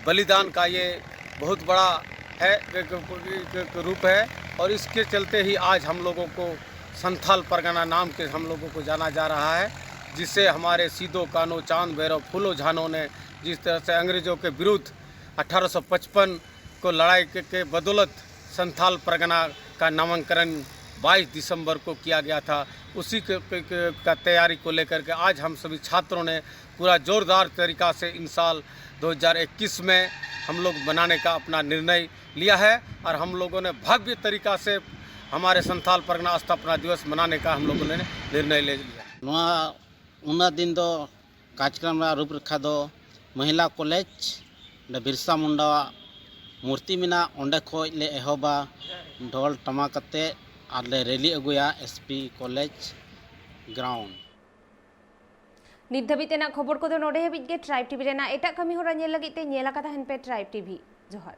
बलिदान का ये बहुत बड़ा है, क-, क-, क-, क-, रूप है। और इसके चलते ही आज हम लोगों को संथाल परगना नाम के हम लोगों को जाना जा रहा है, जिससे हमारे सीदो कानो, चांद भैरव, फूलो झानो ने जिस तरह से अंग्रेजों के विरुद्ध अठारह सौ पचपन को लड़ाई के, के बदौलत संथाल परगना का नामकरण बाईस दिसंबर को किया गया था। उसी के, के, के, का तैयारी को लेकर के आज हम सभी छात्रों ने पूरा जोरदार तरीका से इन साल दो हज़ार इक्कीस में हम लोग मनाने का अपना निर्णय लिया है और हम लोगों ने भव्य तरीका से हमारे संथाल परगना स्थापना दिवस मनाने का हम लोगों ने निर्णय ले लिया। ᱱᱚᱣᱟ ᱩᱱᱟᱹᱜ ᱫᱤᱱ ᱫᱚ ᱠᱟᱨᱡᱚᱠᱨᱚᱢ ᱨᱮᱱᱟᱜ ᱨᱩᱯᱨᱮᱠᱷᱟ ᱫᱚ ᱢᱚᱦᱤᱞᱟ ᱠᱚᱞᱮᱡᱽ, ᱚᱸᱰᱮ ᱵᱤᱨᱥᱟ ᱢᱩᱱᱰᱟᱣᱟᱜ ᱢᱩᱨᱛᱤ ᱢᱮᱱᱟᱜᱼᱟ, ᱚᱸᱰᱮ ᱠᱷᱚᱱ ᱞᱮ ᱮᱦᱚᱵᱟ ᱰᱷᱚᱞ ᱴᱟᱢᱟᱠ ᱟᱛᱮ ᱟᱨ ᱞᱮ ᱨᱮᱞᱤ ᱟᱹᱜᱩᱭᱟ ᱮᱥ ᱯᱤ ᱠᱚᱞᱮᱡᱽ ᱜᱨᱟᱣᱩᱱᱰ᱾ ᱱᱤᱛ ᱫᱷᱟᱹᱵᱤᱡ ᱛᱮᱱᱟᱜ ᱠᱷᱚᱵᱚᱨ ᱠᱚᱫᱚ ᱱᱚᱰᱮ ᱦᱟᱹᱵᱤᱡ ᱜᱮ᱾ ᱴᱨᱟᱭᱤᱵᱽ ᱴᱤᱵᱷᱤ ᱨᱮᱱᱟᱜ ᱮᱴᱟᱜ ᱠᱟᱹᱢᱤ ᱦᱚᱨᱟ ᱧᱮᱞ ᱞᱟᱹᱜᱤᱫ ᱛᱮ ᱧᱮᱞ ᱟᱠᱟ ᱛᱟᱦᱮᱱ ᱯᱮ ᱴᱨᱟᱭᱤᱵᱽ ᱴᱤᱵᱷᱤ᱾ ᱡᱚᱦᱟᱨ᱾